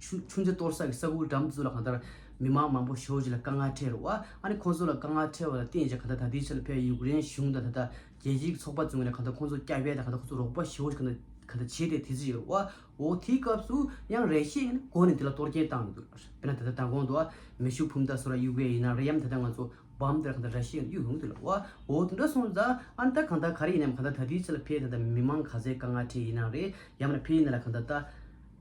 ཆུ་ཆུ་མཛོད་གཏོར་ས་གི་ས་ཁུག་འགྲམ་དེ་ཚོ་ལ་གང་ལྟར་མི་མང་མང་པོ་ཞེ་པོ་ཅིག་ལ་དཀའ་ངལ་འཕྲད་རེད་བ། ཨ་ནི་ཁོང་ཚོ་ལ་དཀའ་ངལ་འཕྲད་པ་ལ་བརྟེན་བྱས་གང་ལྟར་ད་ལྟའི་ཆར་ཕེ་ཡུཀ་རེན་གཞུང་དང་ད་ལྟ་རྒྱལ་སྤྱིའི་ཚོགས་པ་ཚོའི་ངོས་ནས་གང་ལྟར་ཁོང་ཚོ་སྐྱབས་ཡས་དང་གང་ལྟར་ཁོང་ཚོ་རོགས་པ་ཞེ་པོ་ཞིག་གང་ལྟར་གང་ལྟར་བྱས་ཏེ་དེ་ཚོ་ཡོད་རེད་བ། འོ་དེའི་སྐབས་སུ་ཡང་ར་ཤི་ཡའི་ངོས་ནས་དེ་ལ་གཏོར་སྐྱོན་བཏང་ཡོད་འདུག་དཔེར་ན་ད་ལྟ་མདང་དགོང་དུ་མེ་ཤུགས་འཕུར་མདའ་སོགས་ར་གཡུག་གི་ཡིན་ན་རེད། ཡང་ད་ལྟ་ང་ཚོ་བམ་དེ་གང་ལྟར་ར་ཤི་ཡའི་གཡུག་ཡོང་གི་འདུག་ལབ་བ། འོ་དེ་འདྲ་སོང་ཙང་ཨ་ནི་ད་གང་ལྟར་ག་རེ་ཡིན་ནའང་གང་ལྟར་ད་ལྟའི་ཆ་ལ་ཕེ་ད་ལྟ་མི་མང་ག་ཚད་དཀའ་ངལ་འཕྲད་ཡིན་ན་རེད། ཡང་མིན་ན་ཕེ་ཡིན་ན་ལ་གང་ལྟར་ད་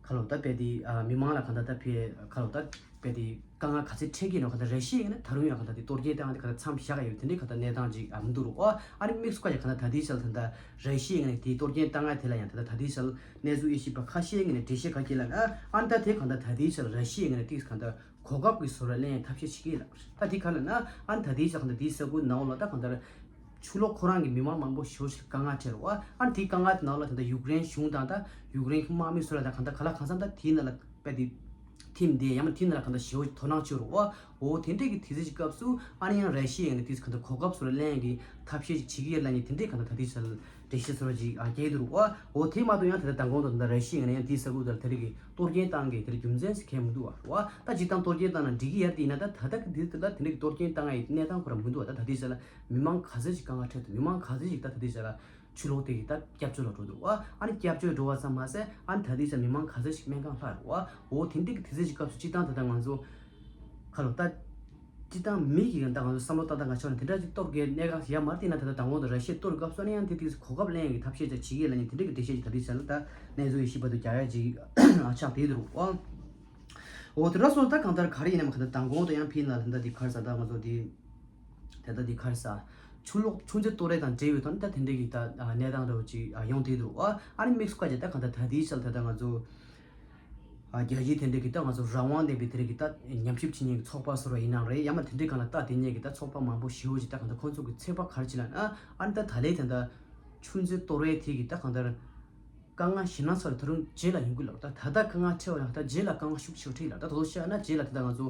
ག་ལོ་ད་ཕེ་དེ་ཨ་མི་མང་ལ་གང་ལྟར་ད་ཕེ་ག་ལོ་ད་ཕེ་དེ་དཀའ་ངལ་ག་ཚད་འཕྲད་ཀྱི་ཡིན་ནའང་གང་ལྟར་ར་ཤི་ཡའི་ངོས་ནས་ད་རུང་ཡང་གང་ལྟར་དེ་གཏོར་སྐྱོན་བཏང་དེ་གང་ལྟར་མཚམས་བཞག་ཡོད་དེ་འདྲའི་གང་ལྟར་གནས་སྟངས་ཅིག་ཨ་མི་འདུག་རོ། ཨ་ཨ་ནི་དམིགས་སུ་བཀར་ཡ་གང་ལྟར་ད་ལྟའི་ཆ་ལ་ད་ལྟ་ར་ཤི་ཡའི་ངོས་ནས་དེ་གཏོར་སྐྱོན་བཏང་ཡ་དེ་ལ་ཡང་ད་ལྟ་ད་ལྟའི་ཆ་ལ་གནས་ཚུལ་དབྱེ་ཞིབ་པ་ཁ་ཤས་ངོས་ནས་འགྲེལ་བཤད་ག་གེ་ལ་ཨ་ཨ་ནི་ད་དེ་གང་ལྟར་ད་ལྟའི་ཆ་ལ་ར་ཤི་ཡའི་ངོས་ནས་དེ་གང་ལྟར་གོ་སྐབས་ཀྱི་བཟོ་འདྲ་ལེན་ཐབས་ཤེས་བྱེད་ཀྱི་ལགས། ད་དེ་ག་ལ་ན་ཨ་ད་དེའི་ཆ་གང་ལྟར་དེའི་ས་ཁུལ་ནང་ལ་ད་གང་ལྟར་ཆུ་ལོག་ཁོ་རང་གི་མི་མང་མང་པོ་ཞེ་པོ་ཞིག་དཀའ་ངལ་འཕྲད་རེད་བ། ཨ་དེའི་དཀའ་ངལ་དེ་ནང་ལ་ད་ལྟ་ཡུཀ་རེན་གཞུང་དང་ད་ཡུཀ་རེན་གྱི་དམག་མི་ཚོ་ལ་ད་གང་ལྟར་ག་ལ་གང་འཚམ་ད་དེའི་ནང་ལ་དཔེ་དེ་ཐིམ་དེ་ཡང་མ་དེའི་ནང་ལ་གང་ལྟར་ཞེ་པོ་ཞིག་དོ་སྣང་བྱེད་རེད་བ། འོ་དེ་འདྲས་ཀྱི་དུས་ཚོད་ཀྱི་སྐབས་སུ་ཨ་ནི་ཡང་ར་ཤི་ཡའི་ངོས་ནས་དེ་གང་ལྟར་གོ་སྐབས་ཚོ་ལ་ལེན་གྱི་ཐབས་ཤེས་ཅིག་བྱེད་ཀྱི་ཡོད་ལབ་ནས་དེ་འདྲས་གང་ལྟར་ད་དེའི་ཆ་ལ་འགྲེལ་བཤད་ཚོ་ཅིག་ཨ་རྒྱག་གི་འདུག་རོ། འོ་དེ་མ་གཏོགས་ཡང་ད་ལྟ་མདང་དགོང་དུ་ད་ལྟ་ར་ཤི་ཡའི་ངོས་ནས་ཡང་དེའི་ས་ཁུལ་དུ་དེ་རིགས་ཀྱི་གཏོར་སྐྱོན་བཏང་གི་དེ་རིགས་རྒྱུ་མཚན་ཞིག་གང་ཡང་མི་འདུག་བ་རོ། ད་སྤྱིར་བཏང་གཏོར་སྐྱོན་བཏང་ན་འགྲིག་གི་ཡོད་དེ་ཡིན་ན་ད་ད་ལྟ་གི་དུས་དེ་ལ་དེ་འདྲ་གི་གཏོར་སྐྱོན་བཏང་ཡ་ཡི་གནས་སྟངས་ཁོ་རང་མི་འདུག་བ། ད་ད་ལྟའི་ཆ་ལ་མི་མང་ག་ཚོད་ཅིག་དཀའ་ངལ་འཕྲད་འདུག་མི་མང་ག་ཚོད་ཅིག་ད་ད་ལྟའི་ཆ་ལ་ཆུ་ལོག་དེ་གི་ད་སྐྱབས་བཅོལ་ལ་འགྲོ་འདུག་བ། ཨ་ནི་སྐྱབས་བཅོལ་འགྲོ་བ་ཙམ་མ་ཟད་ཨ་ནི་ད་ལྟའི་ཆ་ལ་མི་མང་ག་ཚོད་ཅིག་སྨན་ཁང་ལྷག་རེད་བ། འོ་དེ་འདྲ་གི་དུས་ཚོད་ཅིག་སྐབས་སུ་སྤྱིར་བཏང་ད་ལྟ་ང་ཚོ་ཁ་ལོ་ད། སྤྱིར་བཏང་མི་གིས་ད་ང་ཚོ་བསམ་བློ་བཏང་སྟངས་ཀྱི་ཕྱོགས་ནས་དེ་འདྲ་ཅིག་གཏོར་དགོས་གནད་འགག་ཞིག་ཡོད་མ་རེད། དེ་ན་ད་ལྟ་དང་པོ་དང་ར་ཤི་ཡས་གཏོར་སྐབས་སུ་ནི་ཡང་དེ་དུས་གོ་སྐབས་ལེན་ཡག་གི་ཐབས་ཤེས་ཅིག་བྱེད་ཀྱི་ཡོད་ལབ་ནས་དེ་འདྲ་གི་འགྲེལ་བཤད་ཅིག་ད་ལྟའི་ཆ་ལ་ད་གནས་ཚུལ་ཡེ་ཤེས་པ་དུ་རྒྱག་ཡ་ཅིག་ཆགས་བསྡད་འདུག་ཨང་། འོ་དེ་འདྲ་སོང་ད་གང་ལྟར་ག་རེ་ཡིན་ནའང་གང་ལྟར་དང་པོ་དང་ཡང་ཕིན་ལ་ད་ལྟ་འདི་ག་རེ་ཟ་ད་ང་ཚོ་འདི་དེ་ལྟ་འདི་ག་རེ་ཟ་ཆུ་ལོག་ཆུ་མཛོད་གཏོར་རེས་དང་འབྲེལ་བའི་ཐོག་ནས་ད་དེ་འདྲ་གི་ད་གནས་སྟངས་འདྲ་བོ་ཅིག་ཡོང་བསྡད་འདུག་ཨ་ཨ་ནི་དམིགས་སུ་བཀར་ཅིག་ད་གང་ལྟར་ད་ལྟའི་ཆ་ལ་ད་ལྟ་ང་ཚོ། རྒྱལ་སྤྱིའི་དེ་འདྲའི་གི་ད་ང་ཚོ་རང་དབང་ལྡན་པའི་དེ་འདྲའི་གི་ད་ཉམས་ཞིབ་བྱེད་མཁན་གི་ཚོགས་པ་སོགས་ཡིན་ནའང་རེད། ཡང་མ་དེ་འདྲའི་སྒང་ལ་ལྟ་དེ་ཉེ་གི་ད་ཚོགས་པ་མང་པོ་ཞེ་པོ་ཅིག་ད་གང་ལྟར་ཁོང་ཚོ་གི་ཚོད་དཔག་ག་རེ་བྱེད་ལབ་ན་ཨ་ནི་ད་ད་ལའི་དེ་འདྲ་ཆུ་མཛོད་གཏོར་བའི་དེ་གི་ད་གང་ལྟར་དཀའ་ངལ་ཞེད་སྣང་ཚ་ལ་ད་རུང་རྗེས་ལ་ཡོང་གི་ལབ། ད་ད་ལྟ་དཀའ་ངལ་འཕྲད་པ་ཡང་ད་རྗེས་ལ་དཀའ་ངལ་ཤུགས་ཆེ་བ་འཕྲད་ལབ། ད་དོ་བཤད་ན་རྗེས་ལ་དེ་ད་ང་ཚོ་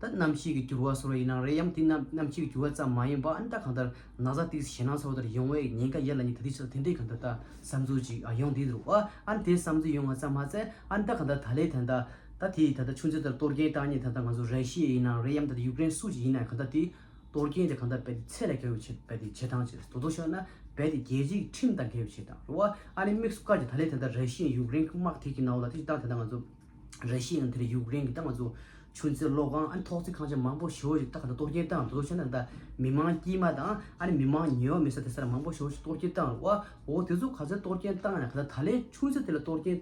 ད་གནམ་གཤིས་ཀྱི་འགྱུར་བ་སོགས་ཡིན་ནའང་རེད། ཡང་དེ་གནམ་གནམ་གཤིས་ཀྱི་འགྱུར་བ་ཙམ་མ་ཡིན་པ་ཨ་ནི་ད་གང་ལྟར་ན་ཚ་དེ་ཞེད་སྣང་ཚ་བོ་དེར་ཡོང་བའི་ཉེན་ཁ་ཡོད་ལབ་ནི་ད་ལྟའི་ཆར་དེ་འདྲའི་གང་ལྟར་ད་བསམ་ཚུལ་ཅིག་ཡོང་བསྡད་འདུག་ཨ་ཨ་ནི་དེ་བསམ་ཚུལ་ཡོང་བ་ཙམ་མ་ཟད་ཨ་ནི་ད་གང་ལྟར་ད་ལའི་ད་ལྟ་ད་དེ་ད་ལྟ་ཆུ་མཛོད་དེར་གཏོར་སྐྱོན་བཏང་ནི་ད་ལྟ་ང་ཚོ་ར་ཤི་ཡ་ཡིན་ནའང་རེད། ཡང་ད་ལྟ་ཡུཀ་རེན་སུ་ཅིག་ཡིན་ནའང་གང་ལྟར་དེ་གཏོར་སྐྱོན་དེ་གང་ལྟར་རྦད་དེ་ཚད་ལས་བརྒལ་བའི་བྱེད་རྦད་དེ་བྱེད་སྟངས་ཅིག་རེད། དོ་དོ་ཤོད་ན་རྦད་དེ་རྒྱལ་སྤྱིའི་ཁྲིམས་དང་འགལ་བའི་བྱེད་སྟངས་རེད་བ། ཨ་ནི་དམིགས་སུ་བཀར་གྱི་ད་ལའི་ད་ལྟ་ར་ཤི་ཡ་ཡུཀ་རེན་གྱི་དམག་དེ་གི་ནང་ལ་དེ་ད་ད་ལྟ་ང་ཚོ། ར་ཤི་ཡ་དེ་རེད། ཡུཀ་རེན་གྱི་ད་ང་ཚོ་ཆུ་མཛོད་གློག་ཁང་ཨ་ནི་ཐོག་བརྩེགས་ཁང་ཆེན་མང་པོ་ཞེ་པོ་ཞིག་ད་ག་ད་གཏོར་སྐྱོན་བཏང་དུ་ཕྱིན་ན་ད་མི་མང་དཀྱུས་མ་དང་ཨ་ནི་མི་མང་ཉེ་བ་མེད་ས་དེ་སར་མང་པོ་ཞེ་པོ་ཞིག་གཏོར་སྐྱོན་བཏང་རེད་བ། འོ་དེ་ཚོ་ག་ཚོད་གཏོར་སྐྱོན་བཏང་ཡང་ག་ད་ད་ལའི་ཆུ་མཛོད་དེ་ལ་གཏོར་སྐྱོན་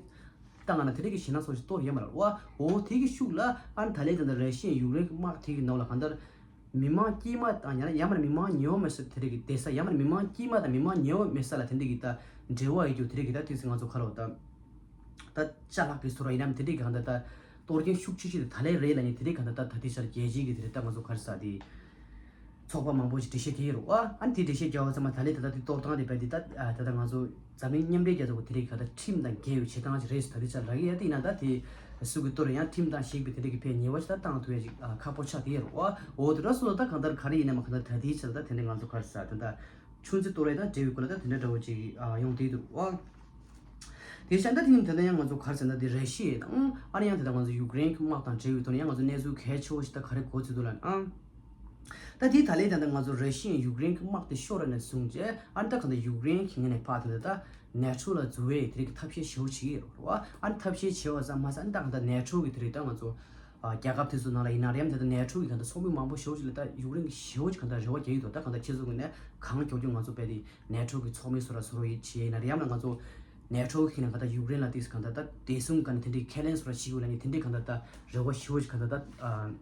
བཏང་ན་དེ་འདྲ་གི་ཞེད་སྣང་ཚ་བོ་ཞིག་གཏོར་ཡོད་མ་རེད་བ། འོ་དེ་གི་ཤུགས་ལ་ཨ་ནི་ད་ལའི་ད་ད་ར་ཤི་ཡ་ཡུཀ་རེན་གྱི་དམག་དེ་གི་ནང་ལ་ག་ད་མི་མང་དཀྱུས་མ་དང་ཡང་ན་ཡང་མིན་ན་མི་མང་ཉེ་བ་མེད་ས་དེ་འདྲ་གི་བསྡད་ས་ཡང་མིན་ན་མི་མང་དཀྱུས་མ་དང་མི་མང་ཉེ་བ་མེད་ས་ལ་དེ་འདྲ་གི་ད་འབྲེལ་བ་ཡོད་རྒྱུ་དེ་འདྲ་གི་ད་དུས་སུ་ང་ཚོ་ག་རེ་ད། ད་ཅ་ལག་གི་ཟུར་ཡིན་ནམ་དེ་འདྲའི་གང་ལྟར་ད་གཏོར་སྐྱོན་ཤུགས་ཆེ་ཤོས་དེ་ད་ལའི་རེད་ལབ་ནས་དེ་འདྲའི་གང་ལྟར་ད་ད་ལྟའི་ཆར་རྒྱལ་སྤྱིའི་གི་དེ་འདྲའི་ད་ང་ཚོ་ག་རེ་ཟ་དེ་ཚོགས་པ་མང་པོ་ཞིག་འགྲེལ་བཤད་རྒྱག་ཡོད་རེད་བ། ཨ་ནི་དེ་འགྲེལ་བཤད་རྒྱག་པ་ཙམ་མ་ད་ལའི་ད་ལྟ་དེ་གཏོར་སྟངས་དེ་རྦད་དེ་ད་ད་ལྟ་ང་ཚོ་འཛམ་གླིང་མཉམ་འབྲེལ་རྒྱལ་ཚོགས་ཀྱི་དེ་འདྲའི་གང་ལྟར་ཁྲིམས་དང་འགལ་བའི་བྱེད་སྟངས་ཅིག་རེད་ཟེར་ད་ལྟའི་ཆར་ལབ་ཀྱི་ཡོད། དེ་ཡིན་ན་ད་དེ་སུ་གི་གཏོར་ཡང་ཁྲིམས་དང་ཞིག་པའི་དེ་འདྲའི་གི་ཕན་ཉེ་བ་ཞིག་ད་བཏང་ཐུབ་ཡ་ཅིག་ཁག་པོ་ཆགས་བསྡད་ཡོད་རེད་བ། འོ་དེ་འདྲ་སོང་ད་གང་ལྟར་ག་རེ་ཡིན་ནའང་གང་ལྟར་ད་ལྟའི་ཆར་ད་དེ་འདྲའི་ང་ཚོ་ག་རེ་ཟ་ད་ད། ཆུ་མཛོད་གཏོར་བ་དང་འབྲེལ་བའི་སྐོར་ལ་ད་དེ་འདྲ་འདྲ་བོ་ཅིག་ཨ་ཡོང་བསྡད་འདུག་ཨ། དེ་བཞིན་ད་དེ་ནི་ད་ལྟ་ཡང་ང་ཚོ་ག་རེ་ཟེར་ན་དེ་ར་ཤི་ཡ་དང་ཨ་ནི་ཡང་ད་ལྟ་ང་ཚོ་ཡུཀ་རེན་གྱི་དམག་དང་འབྲེལ་བའི་ཐོག་ནས་ཡང་ང་ཚོ་གནས་ཚུལ་གལ་ཆེ་བོ་ཞིག་ད་ག་རེ་གོ་ཚུལ་འདུག་ལབ་ན་ཨ། ད་དེ་ད་ལྟའི་ད་ལྟ་ང་ཚོ་ར་ཤི་ཡ་ཡུཀ་རེན་གྱི་དམག་དེ་ཤོར་བ་ནས་བཟུང་རྗེས་ཨ་ནི་ད་ག་ད་ཡུཀ་རེན་གྱི་ངོས་ནས་ཕར་ད་ལྟ་ནེ་ཊོ་ལ་འཛུལ་བའི་དེ་རིགས་ཀྱི་ཐབས་ཤེས་ཞེ་པོ་བྱེད་ཀྱི་ཡོད་རེད་བ། ཨ་ནི་ཐབས་ཤེས་བྱས་པ་ཙམ་མ་ཟད་ཨ་ནི་ད་ག་ད་ནེ་ཊོ་གི་དེ་རིགས་ད་ང་ཚོ། རྒྱལ་ཁབ་དེ་ཚོ་ནང་ལ་ཡིན་ན་རེད་ཡམ་དེ་ད་ནེ་ཊོ་གི་ག་འདྲ་ཚོགས་མི་མང་པོ་ཞེ་པོ་ཅིག་ལ་ད་ཡུཀ་རེན་གི་ཞེ་པོ་ཅིག་ག་འདྲ་རེ་བ་རྒྱག་གི་འདུག་ད་ག་འདྲ་ཁྱེད་ཚོ་གི་ནས་གང་མགྱོགས་མགྱོགས་ང་ཚོ་བས་དེ་ནེ་ཊོ་གི་ཚོགས་མི་ཚོ་ལ་བཟོ་རོགས་ཡིན་བྱས་ཡིན་ན་རེད་ཡམ་ལ་ང་ཚོ་ནེ་ཊོ་གི་ནས་ག་འདྲ་ཡུཀ་རེན་ལ་དེ་ག་འདྲ་ད་བདེ་སྲུང་ག་ནས་དེ་འདྲའི་ཁས་ལེན་བཟོ་རོགས་བྱེད་དགོས་ལ་ནི་དེ་འདྲའི་ག་འདྲ་ད་རེ་བ་ཞེ་པོ་ཅིག་ག་འདྲ་ད།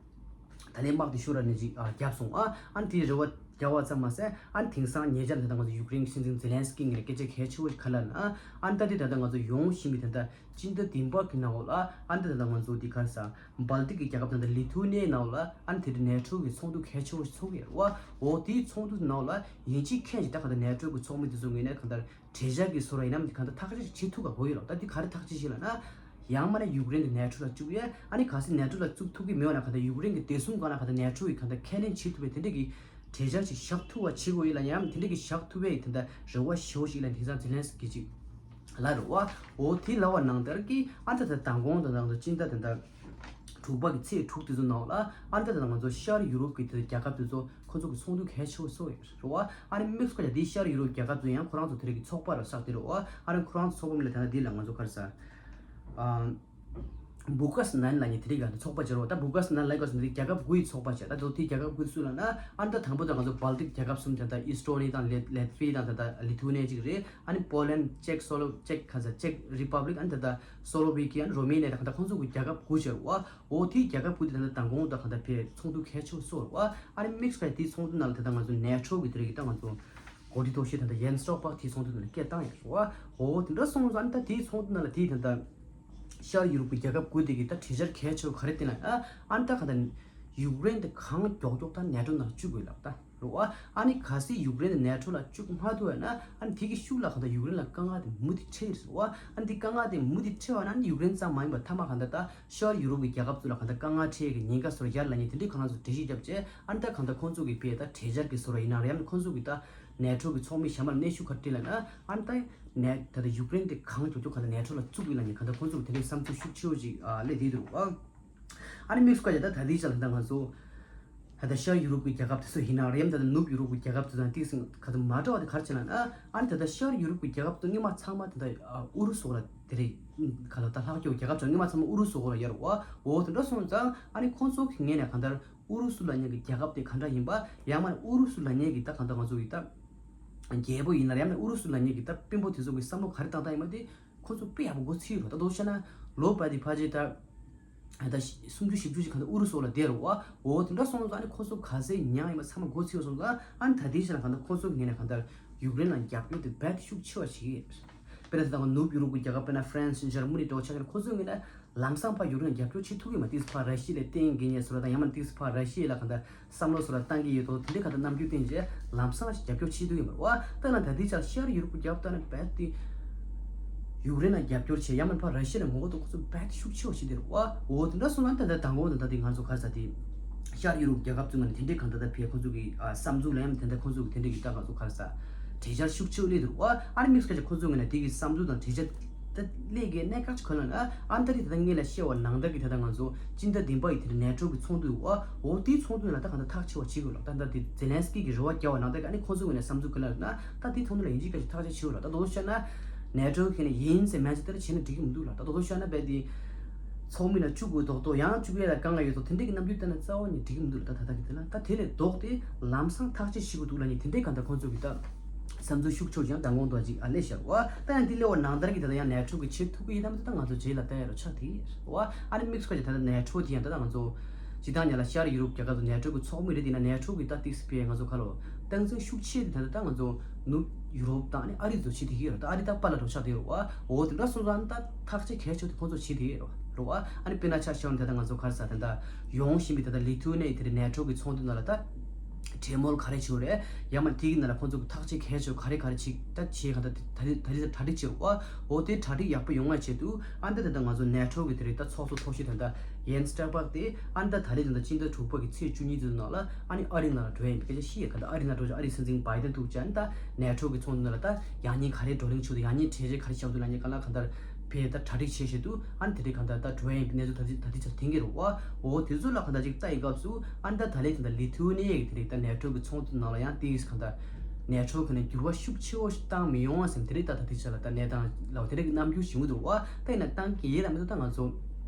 ད་ལན་དམག་དེ་ཤུགས་ར་ནས་ཅིག་ཨ་བརྒྱབ་སོང་ཨ། ཨ་ནི་དེའི་རེ་བ་རྒྱག་པ་ཙམ་མ་ཟད་ཨ་ནི་དེང་སང་ཉེ་ཆར་ད་ལྟ་ང་ཚོ་ཡུཀ་རེན་གྱི་སྲིད་འཛིན་ཛེ་ལན་སི་ཀི་ངོས་ནས་སྐད་ཆ་གལ་ཆེ་བོ་ཞིག་ག་ལབ་ན་ཨ་ནི་ད་ལྟའི་ད་ལྟ་ང་ཚོ་ཡོང་བཞིན་པའི་ད་ལྟ་སྤྱི་ཟླ་བདུན་པ་གི་ནང་ལ་ཨ་ནི་ད་ལྟ་ང་ཚོ་འདི་ག་རེ་ཟ་སྦལ་ཏིག་གི་རྒྱལ་ཁབ་ད་ལྟ་ལི་ཐུ་ནེ་ནང་ལ་ཨ་ནི་དེ་འདྲ་ནེ་ཊོ་གི་ཚོགས་འདུ་གལ་ཆེ་བོ་ཞིག་ཚོགས་ཀྱི་རེད་བ། འོ་དེའི་ཚོགས་འདུ་ནང་ལ་ཡིན་གཅིག་མཁྱེན་གཅིག་ད་ག་ད་ནེ་ཊོ་གི་ཚོགས་མི་དེ་ཚོ་ངོས་ནས་ག་ད་གྲོས་འཆར་གྱི་བཟོ་འདྲ་ཡིན་ནམ་ག་འདྲ་ཐག་གཅོད་བྱེད་ཐུབ་པ་དགོས་ཡོད་ལ། ད་འདི་ག་རེ་ཐག་གཅོད་བྱེད་ལ་ན། ཡང་མིན་ན་ཡུཀ་རེན་གྱི་ནེ་ཊོ་ལ་བཅུག་ཡས། ཨ་ནི་གལ་སྲིད་ནེ་ཊོ་ལ་བཅུག་ཐུབ་ཀྱི་མེད་པ་ན་ག་འདྲ་ཡུཀ་རེན་གྱི་བདེ་སྲུང་སྒང་ལ་ག་འདྲ་ནེ་ཊོ་ཡིས་ག་འདྲ་ཁས་ལེན་བྱེད་ཐུབ་པའི་དེ་འདྲ་གི་གྲོས་འཆར་ཅིག་བཞག་ཐུབ་པ་བྱེད་དགོས་ཡོད་ལ། ཡང་དེ་འདྲ་གི་བཞག་ཐུབ་པའི་དེ་འདྲ་རེ་བ་ཞེ་པོ་ཞིག་ལ་དེང་སང་ཛེ་ལན་སི་ཀི་ཅིག་ལ་རེད་བ། འོ་དེ་ལབ་པ་ནང་ལྟར་གྱི་ཨ་ད་ད་མདང་དགོང་དང་མདང་དུ་སྤྱི་ཟླ་དེ་འདྲ། དྲུག་པ་གི་ཚེས་དྲུག་དེ་ཚོ་ནང་ལ་ཨ་ནི་ད་ལྟ་ང་ཚོ་ཤར་ཡུ་རོབ་ཀྱི་དེ་རྒྱལ་ཁབ་དེ་ཚོ་ཁོ་ཚོ་གི་ཚོགས་འདུ་གལ་ཆེ་བོ་ཚོགས་ཡོད་རེད་བ། ཨ་ནི་དམིགས་སུ་བཀར་ཡ་དེ་ཤར་ཡུ་རོབ་རྒྱལ་ཁབ་ཚོ་ཡང་ཁོ་རང་ཚོ་དེ་རིགས་ཀྱི་ཚོགས་པ་ར་བསགས་དེ་རེད་བ། ཨ་ནི་ཁོ་རང་ཚོ་ཚོགས་པ་མི་ལ་ད་ལྟ་འདི་ལ་ང་ཚོ་ག་རེ་ཟ། ཨ་བུ་ཀ་སི་ནན་ལ་ཉེ་དེ་རིགས་ཀྱི་ཚོགས་པ་བྱེད་རོགས། ད་བུ་ཀ་སི་ནན་ལ་ཡོད་ཀ་སོང་དེ་རྒྱལ་ཁབ་དགུ་ཡི་ཚོགས་པ་བྱེད། ད་དོ་དེ་རྒྱལ་ཁབ་དགུ་སུ་ལ་ན་ཨ་ནི་ད་དང་པོ་ད་ང་ཚོ་སྦལ་ཏིག་རྒྱལ་ཁབ་གསུམ་ད་ལྟ་ཨི་སི་ཊོ་ནི་དང་ལེ་ལེ་ཐི་ཝི་ཡ་དང་ད་ལྟ་ལི་ཐུ་ནི་ཡ་གཅིག་རེད། ཨ་ནི་པོ་ལན། ཅེག་སོ་ལོ་ཅེག་ག་ས་ཅེག་རི་པབ་ལིག་ཨ་ནི་ད་ལྟ་སོ་ལོ་ཝེ་ཀི་ཡ། ཨ་ནི་རོ་མེ་ནི་ཡ་དང་ད་ཁོང་ཚོ་གི་རྒྱལ་ཁབ་དགུ་བྱེད་རོགས། འོ་དེའི་རྒྱལ་ཁབ་དགུ་དེ་ད་ལྟ་མདང་དགོང་དང་གང་ལྟར་ཕེ་ཚོགས་འདུ་གལ་ཆེ་བོ་སོགས་རེད་བ། ཨ་ནི་དམིགས་སུ་བཀར་དེའི་ཚོགས་འདུ་ནང་ལ་ད་ལྟ་ང་ཚོ་ནེ་ཊོ་གི་དེ་རིགས་ཀྱི་ད་ང་ཚོ་གོ་སྒྲིག་རྟོག་ཞིབ་ད་ལྟ་ཡན་སི་ཊོག་པག་དེའི་ཚོགས་འདུ་ནང་ལ་སྐད་བཏང་ཡོད་རེད་བ། འོ་དེ་འདྲ་སོང་ཙང་ཨ་ནི་ད་དེའི་ཚོགས་འདུ་ནང་ལ་དེའི་ད་ལྟ་ཤར་ཡུ་རོབ་ཀྱི་རྒྱལ་ཁབ་དགུ་དེ་གི་ད་གྲོས་འཆར་གལ་ཆེ་བོ་ག་རེ་བསྟན་ན་ཨ་ནི་ད་གང་ལྟར་ཡུཀ་རེན་དེ་གང་མགྱོགས་མགྱོགས་ད་ནེ་ཊོ་ནང་ལ་བཅུག་དགོས་ལབ་ད། རེད་བ། ཨ་ནི་གལ་སྲིད་ཡུཀ་རེན་ནེ་ཊོ་ལ་བཅུག་མ་ཐུབ་པ་ན་ཨ་ནི་དེ་གི་ཤུགས་ལ་གང་ལྟར་ཡུཀ་རེན་ལ་དཀའ་ངལ་དེ་མུ་མཐུད་འཕྲད་ཀྱི་རེད་བ། ཨ་ནི་དེ་དཀའ་ངལ་དེ་མུ་མཐུད་འཕྲད་པ་ན་ཨ་ནི་ཡུཀ་རེན་ཙམ་མ་ཡིན་པར་མཐའ་མ་གང་ལྟར་ད་ཤར་ཡུ་རོབ་ཀྱི་རྒྱལ་ཁབ་ཚོ་ལ་གང་ལྟར་དཀའ་ངལ་འཕྲད་ཀྱི་ཉེན་ཁ་བཟོ་འདྲ་ཡར་ལ་ཉེ་དེ་འདྲའི་གང་ལ་ཚོ་འགྲེལ་བཤད་བརྒྱབ་བྱས་ཨ་ནི་ད་གང་ལྟར་ཁོང་ཚོ་གི་དཔེ་ད་གྲོས་འཆར་གྱི་བཟོ་འདྲ་ཡིན་ན་རེད། ཨ་ནི་ཁོང་ཚོ་གི་ད་ནེ་ཊོ་གི་ཚོགས་མི་གཞན་པ་ལ་གནོན་ཤུགས་ག་རེ་སྤྲད་ལབ་ན་ཨ་ནི་ད་ནེ་ད་ལྟ་ཡུཀ་རེན་དེ་གང་མགྱོགས་མགྱོགས་གང་ལྟར་ནེ་ཊོ་ལ་བཅུག་དགོས་ལབ་ཉེ་གང་ལྟར་ཁོང་ཚོ་གི་དེ་འདྲའི་བསམ་ཚུལ་ཤུགས་ཆེ་བོ་ཅིག་ཨ་སླེབས་བསྡད་འདུག་ཨ། ཨ་ནི་དམིགས་སུ་བཀར་ཡ་ད་ད་ལྟའི་ཆ་ལ་ད་ང་ཚོ་ད་ལྟ་ཤར་ཡུ་རོབ་ཀྱི་རྒྱལ་ཁབ་དེ་ཚོ་ཡིན་ན་རེད་ཡམ་ད་ལྟ་ནུབ་ཡུ་རོབ་ཀྱི་རྒྱལ་ཁབ་དེ་ཚོ་དང་ཏིག་སེ་ག་ཚོད་མ་འདྲ་བ་དེ་ག་རེ་བྱས་ན་ཨ་ཨ་ནི་ད་ལྟ་ཤར་ཡུ་རོབ་ཀྱི་རྒྱལ་ཁབ་དེ་སྔོན་མ་ཚང་མ་ད་ལྟ་ཨུ་རུ་སུ་ལ་དེ་རེད། ག་ལ་ད་ལྷག་སྐྱོ་རྒྱལ་ཁབ་ཚོ་སྔོན་མ་ཚང་མ་ཨུ་རུ་སུ་འོག་ལ་ཡོད་རེད་བ། འོ་དེ་འདྲ་སོང་ཙང་ཨ་ནི་ཁོང་ཚོ་གི་ངོས་ནས་གང་ལྟར་ཨུ་རུ་སུ་ལབ་མཁན་གྱི་རྒྱལ་ཁབ་དེ་ག་འདྲ་ཡིན་པ་ཡང་མ་ནི་ཨུ་རུ་སུ་ལབ་མཁན་གྱི་ད་གང་ལྟར་ང་ཚོ་གི་ད་རྒྱལ་པོ་ཡིན་ན་ཡང་ན་ཨུ་རུ་སུ་ལབ་མཁན་གྱི་ད་དཔོན་པོ་དེ་ཚོ་གི་བསམ་བློ་ག་རེ་བཏང་སྟངས་ཡིན་པ་དེ་ཁོ་ཚོ་དཔེ་ཡག་པོ་མགོ་ཚོས་ཡོད་རེད། ད་དོ་བཤད་ན་ལོ་བ་དེ་ཕལ་ཆེར་ད་ད་སུམ་ཅུ་བཞི་བཅུ་ཞིག་གང་ལྟར་ཨུ་རུ་སུ་ལ་བསྡད་རེད་བ། འོ་དེ་འདྲ་སོང་ཙང་ཨ་ནི་ཁོ་ཚོ་ག་ཚད་མྱངས་ཡིན་པ་ཚང་མ་མགོ་ཚོས་སོང་ཙང་ཨ་ནི་ད་ལྟའི་ཆ་ལ་གང་ལྟར་ཁོ་ཚོ་གི་ངོས་ནས་གང་ལྟར་ཡུཀ་རེན་ལ་རྒྱབ་སྐྱོར་དེ་རྦད་དེ་ཤུགས་ཆེ་བ་བྱེད་ཀྱི་ཡོད་རེད། དཔེར་ན་ད་ལྟ་ནུབ་ཡུ་རོབ་ཀྱི་རྒྱལ་ཁབ་དཔེར་ན་ཧྥ་རན་སི། འཇར་མ་ནི་འདྲ་བོ་ཆ་བཞག་ན་ཁོ་ཚོའི་ངོས་ནས་ལམ་སང་ཕར་ཡུཀ་རེན་ལ་རྒྱབ་སྐྱོར་བྱེད་ཐུབ་ཀྱི་མ་རེད། ཏིག་ཙམ་ཕར་ར་ཤི་ཡ་ལ་བརྟེན་དགོས་ངེས་བཟོ་འདྲ་དང་ཡང་མིན་ཏིག་ཙམ་ཕར་ར་ཤི་ཡ་ལ་གང་ལྟར་བསམ་བློ་བཟོ་འདྲ་བཏང་གི་ཡོད་དོ། དེ་འདྲའི་གང་ལྟར་རྣམ་འགྱུར་བསྟན་རྗེས་ལམ་སང་རྒྱབ་སྐྱོར་བྱེད་ཐུབ་ཀྱི་མ་རེད་བ། ད་ལྟ་དེའི་ཆར་ཤར་ཡུ་རོབ་ཀྱི་རྒྱལ་ཁབ་ལྟར་ན་རྦད་དེ་ཡུཀ་རེན་ལ་རྒྱབ་སྐྱོར་བྱེད་ཡང་མིན་ཕར་ར་ཤི་ཡ་ལ་ངོ་རྒོལ་དང་ཁོ་ཚོ་རྦད་དེ་ཤུགས་ཆེ་བ་བྱེད་དེ་རེད་བ། འོ་དེ་འདྲ་སོང་ན་ད་ལྟ་དང་པོ་ད་ལྟ་དེ་ང་ཚོ་ག་རེ་ཟ་དེ་ཤར་ཡུ་རོབ་རྒྱལ་ཁབ་ཚོའི་ངོས་ནས་དེ་འདྲའི་གང་ལྟར་ད་ཕེ་ཁོ་ཚོ་གི་ཨ་བསམ་ཚུལ་ལ་ཡང་དེ་འདྲ་ཁོ་ཚོ་གི་དེ་འདྲའི་གི་ད་ང་ཚོ་ག་རེ་ཟ་གྲོས་འཆར་ཤུགས་ཆེ་བ་སླེབས་འདུག་བ། ཨ་ནི་དམིགས་བཀར་གྱི་ཁོ་ཚོའི་ངོས་ནས་དེ་གི་བསམ་ཚུལ་དང་གྲོས་འཆར་ད་སླེབས་ཀྱི་གནད་འགག་ཅིག་ག་རེ་ལབ་ན་ཨ་ནི་ད་རེས་ད་ལྟ་ངས་ལ་བཤད་པ་ནང་ལྟར་གི་ད་ལྟ་ང་ཚོ་སྤྱི་ཟླ་བདུན་པ་ཡི་དེ་འདྲ་ནེ་ཊོ་གི་ཚོགས་འདུ་ཡོད་བ། འོ་དེའི་ཚོགས་འདུ་ནང་ད་གང་ལྟར་ཐག་ཆོད་པ་བྱེད་དགོས་ལ། ད་ལྟ་དེ་ཛེ་ལན་སི་ཀི་གི་རེ་བ་བརྒྱབ་པ་ནང་ལྟར་གི་ཨ་ནི་ཁོ་ཚོའི་ངོས་ནས་བསམ་ཚུལ་ག་རེ་ལབ་ན་ད་དེའི་ཐོག་ནས་ལ་ཡིན་གཅིག་མིན་གཅིག་ཐག་གཅོད་བྱེད་དགོས་ལ། ད་དོ་བཤད་ན་ནེ་ཊོ་གི་ནས་ཡིན་ཟེར་མེད་ཟེར་དེ་འདྲ་བྱས་ན་འགྲིག་གི་མི་འདུག་ལ། ད་དོ་བཤད་ན་རྦད་དེ་ཚོགས་མི་ལ་བཅུག་དགོས་དོག་དོག་ཡང་བཅུག་ཡས་ལ་དཀའ་ངལ་ཡོད་དོག་དེ་འདྲ་གི་རྣམ་འགྱུར་བསྟན་ན་རྩ་བ་ནས་འགྲིག་གི་མི་འདུག་ལ། ད་ད་ལྟ་གི་དེ་ལ་ད་དེ་ལས་ལྡོག་སྟེ་ལམ་སང་ཐག་གཅོད་བྱེད་དགོས་འདུག་ལ་ཉིད་དེ་འདྲའི་གང་ལྟར་ཁོང་ཚོ་གི་ད་བསམ་ཚུལ་ཤུགས་ཆེ་ཡང་མདང་དགོང་དུ་ཅིག་ཨ་ལས་ཤར་བ། ད་ཡང་འདི་ལས་བ་ནང་ལྟར་གི་ད་ལྟ་ཡང་ནེ་ཊོ་གི་བྱེད་ཐུབ་ཀྱི་ཡིན་ནམ་ད་ང་ཚོ་རྗེས་ལ་ལྟ་ཡ་རོ་ཆགས་དེ་བ། ཨ་ནི་དམིགས་སུ་བཀར་གྱི་ད་ལྟ་ནེ་ཊོ་དེ་ཡང་ད་ལྟ་ང་ཚོ་སྤྱི་བཏང་ཉ་ལ་ཤར་ཡུ་རོབ་རྒྱལ་ཁབ་ཚོ་ནེ་ཊོ་གི་ཚོགས་མི་རེད། དེ་ན་ནེ་ཊོ་གི་ད་ཏིག་སི་པེ་ང་ཚོ་ཁ་ལོ་སྟངས་འཛིན་ཤུགས་ཆེ་དེ་ད་ལྟ་ད་ང་ཚོ་ནུབ་ཡུ་རོབ་དང་ཨ་ནི་ཨ་རི་ཚོ་བྱེད་དེ་གི་ཡོད་ར། ད་ཨ་རི་ད་པ་ལ་རོ་ཆགས་དེ་ཡོད་བ། འོ་དེ་འདྲ་སོང་ཙང་ད་ཐག་གཅོད་གལ་ཆེ་དེ་ཁོང་ཚོ་བྱེད་དེ་ཡོད་ར། རོ་ཨ་ནི་དཔེར་ན་ཆ་བཞག་ན་ད་ལྟ་ང་ཚོ་ག་རེ་ཟ་ད་ལྟ་ཡོང་བཞིན་པའི་ད་ལྟ་ལི་ཐུ་ནེ་དེ་རེད་ནེ་ཊོ་གི་ཚོགས་འདུ་ནང་ལ་ད་གྲོས་མོལ་ག་རེ་བྱུང་རེད། ཡང་མ་དེའི་ནང་ལ་ཁོང་ཚོ་གི་ཐག་གཅོད་གལ་ཆེ་ག་རེ་ག་རེ་བྱེད་ད་བྱེད་ག་ད་ད་རེས་ད་རེས་གྲ་སྒྲིག་བྱེད་རོགས། འོ་དེ་གྲ་སྒྲིག་ཡག་པོ་ཡོང་བ་ཆེད་དུ་ཨ་འདི་ད་ལྟ་ང་ཚོ་ནེ་ཊོ་གི་དེ་རེད་ད་ཚོགས་གཙོ་མཐོ་ཤོས་ད་ལྟ་ཡེན་སི་ཊོལ་པག་དེ་ཨ་འདི་ད་ད་རེས་ད་ལྟ་སྤྱི་ཟླ་དྲུག་པ་གི་ཚེས་བཅུ་གཉིས་ཚོའི་ནང་ལ་ཨ་ནི་ཨ་རི་ནང་ལ་འགྲོ་ཡ་ཡིན་པའི་སྐད་ཆ་ཤི་ཡ་ག་ད་ཨ་རི་ནང་འགྲོ་ཅིག་ཨ་རི་སྲིད་འཛིན་བྷའི་ཌེན་ཐུག་ཅིག་ཨ་ནི་ད་ནེ་ཊོ་གི་ཚོགས་འདུ་ནང་ལ་ད་ཡང་སྙིང་ག་རེ་བགྲོ་གླེང་བྱེད་དུ་ཡང་སྙིང་གྲོས་ཆོད་ག་རེ་བྱ་དུ་ལ་ཉེ་ག་ལ་ག་ད་བས་ད་གྲ་སྒྲིག་བྱེད་བཞིན་དུ་ཨ་ནི་དེ་རིང་གང་ལྟར་ད་འགྲོ་ཡ་ཡིན་པའི་གནས་ཚུལ་ད་ལྟ་ད་ལྟའི་ཆར་ཐོན་གྱི་རེད་བ། འོ་དེ་ཚོ་ལ་གང་ལྟར་ཅིག་ལྟ་ཡི་སྐབས་སུ་ཨ་ནི་ད་ད་ལན་དེ་འདྲ་ལི་ཐུ་ནི་ཡའི་དེ་རིང་ད་ནེ་ཊོ་གི་ཚོགས་འདུ་ནང་ལ་ཡང་ཏིས་གང་ལྟར་ནེ་ཊོ་གི་ནས་འགྱུར་བ་ཤུགས་ཆེ་བོ་ཞིག་བཏང་མི་ཡོང་བ་སེམས་དེ་རིང་ད་ད་ལྟའི་ཆར་ལ་ད་གནས་སྟངས་ལ་དེ་རིང་གི་རྣམ་འགྱུར་ཞིག་འདུག་བ། ད་ཡིན་ན་བཏང་གི་ཡིན་ལ་མི་འདུག་ད་ང་ཚོ་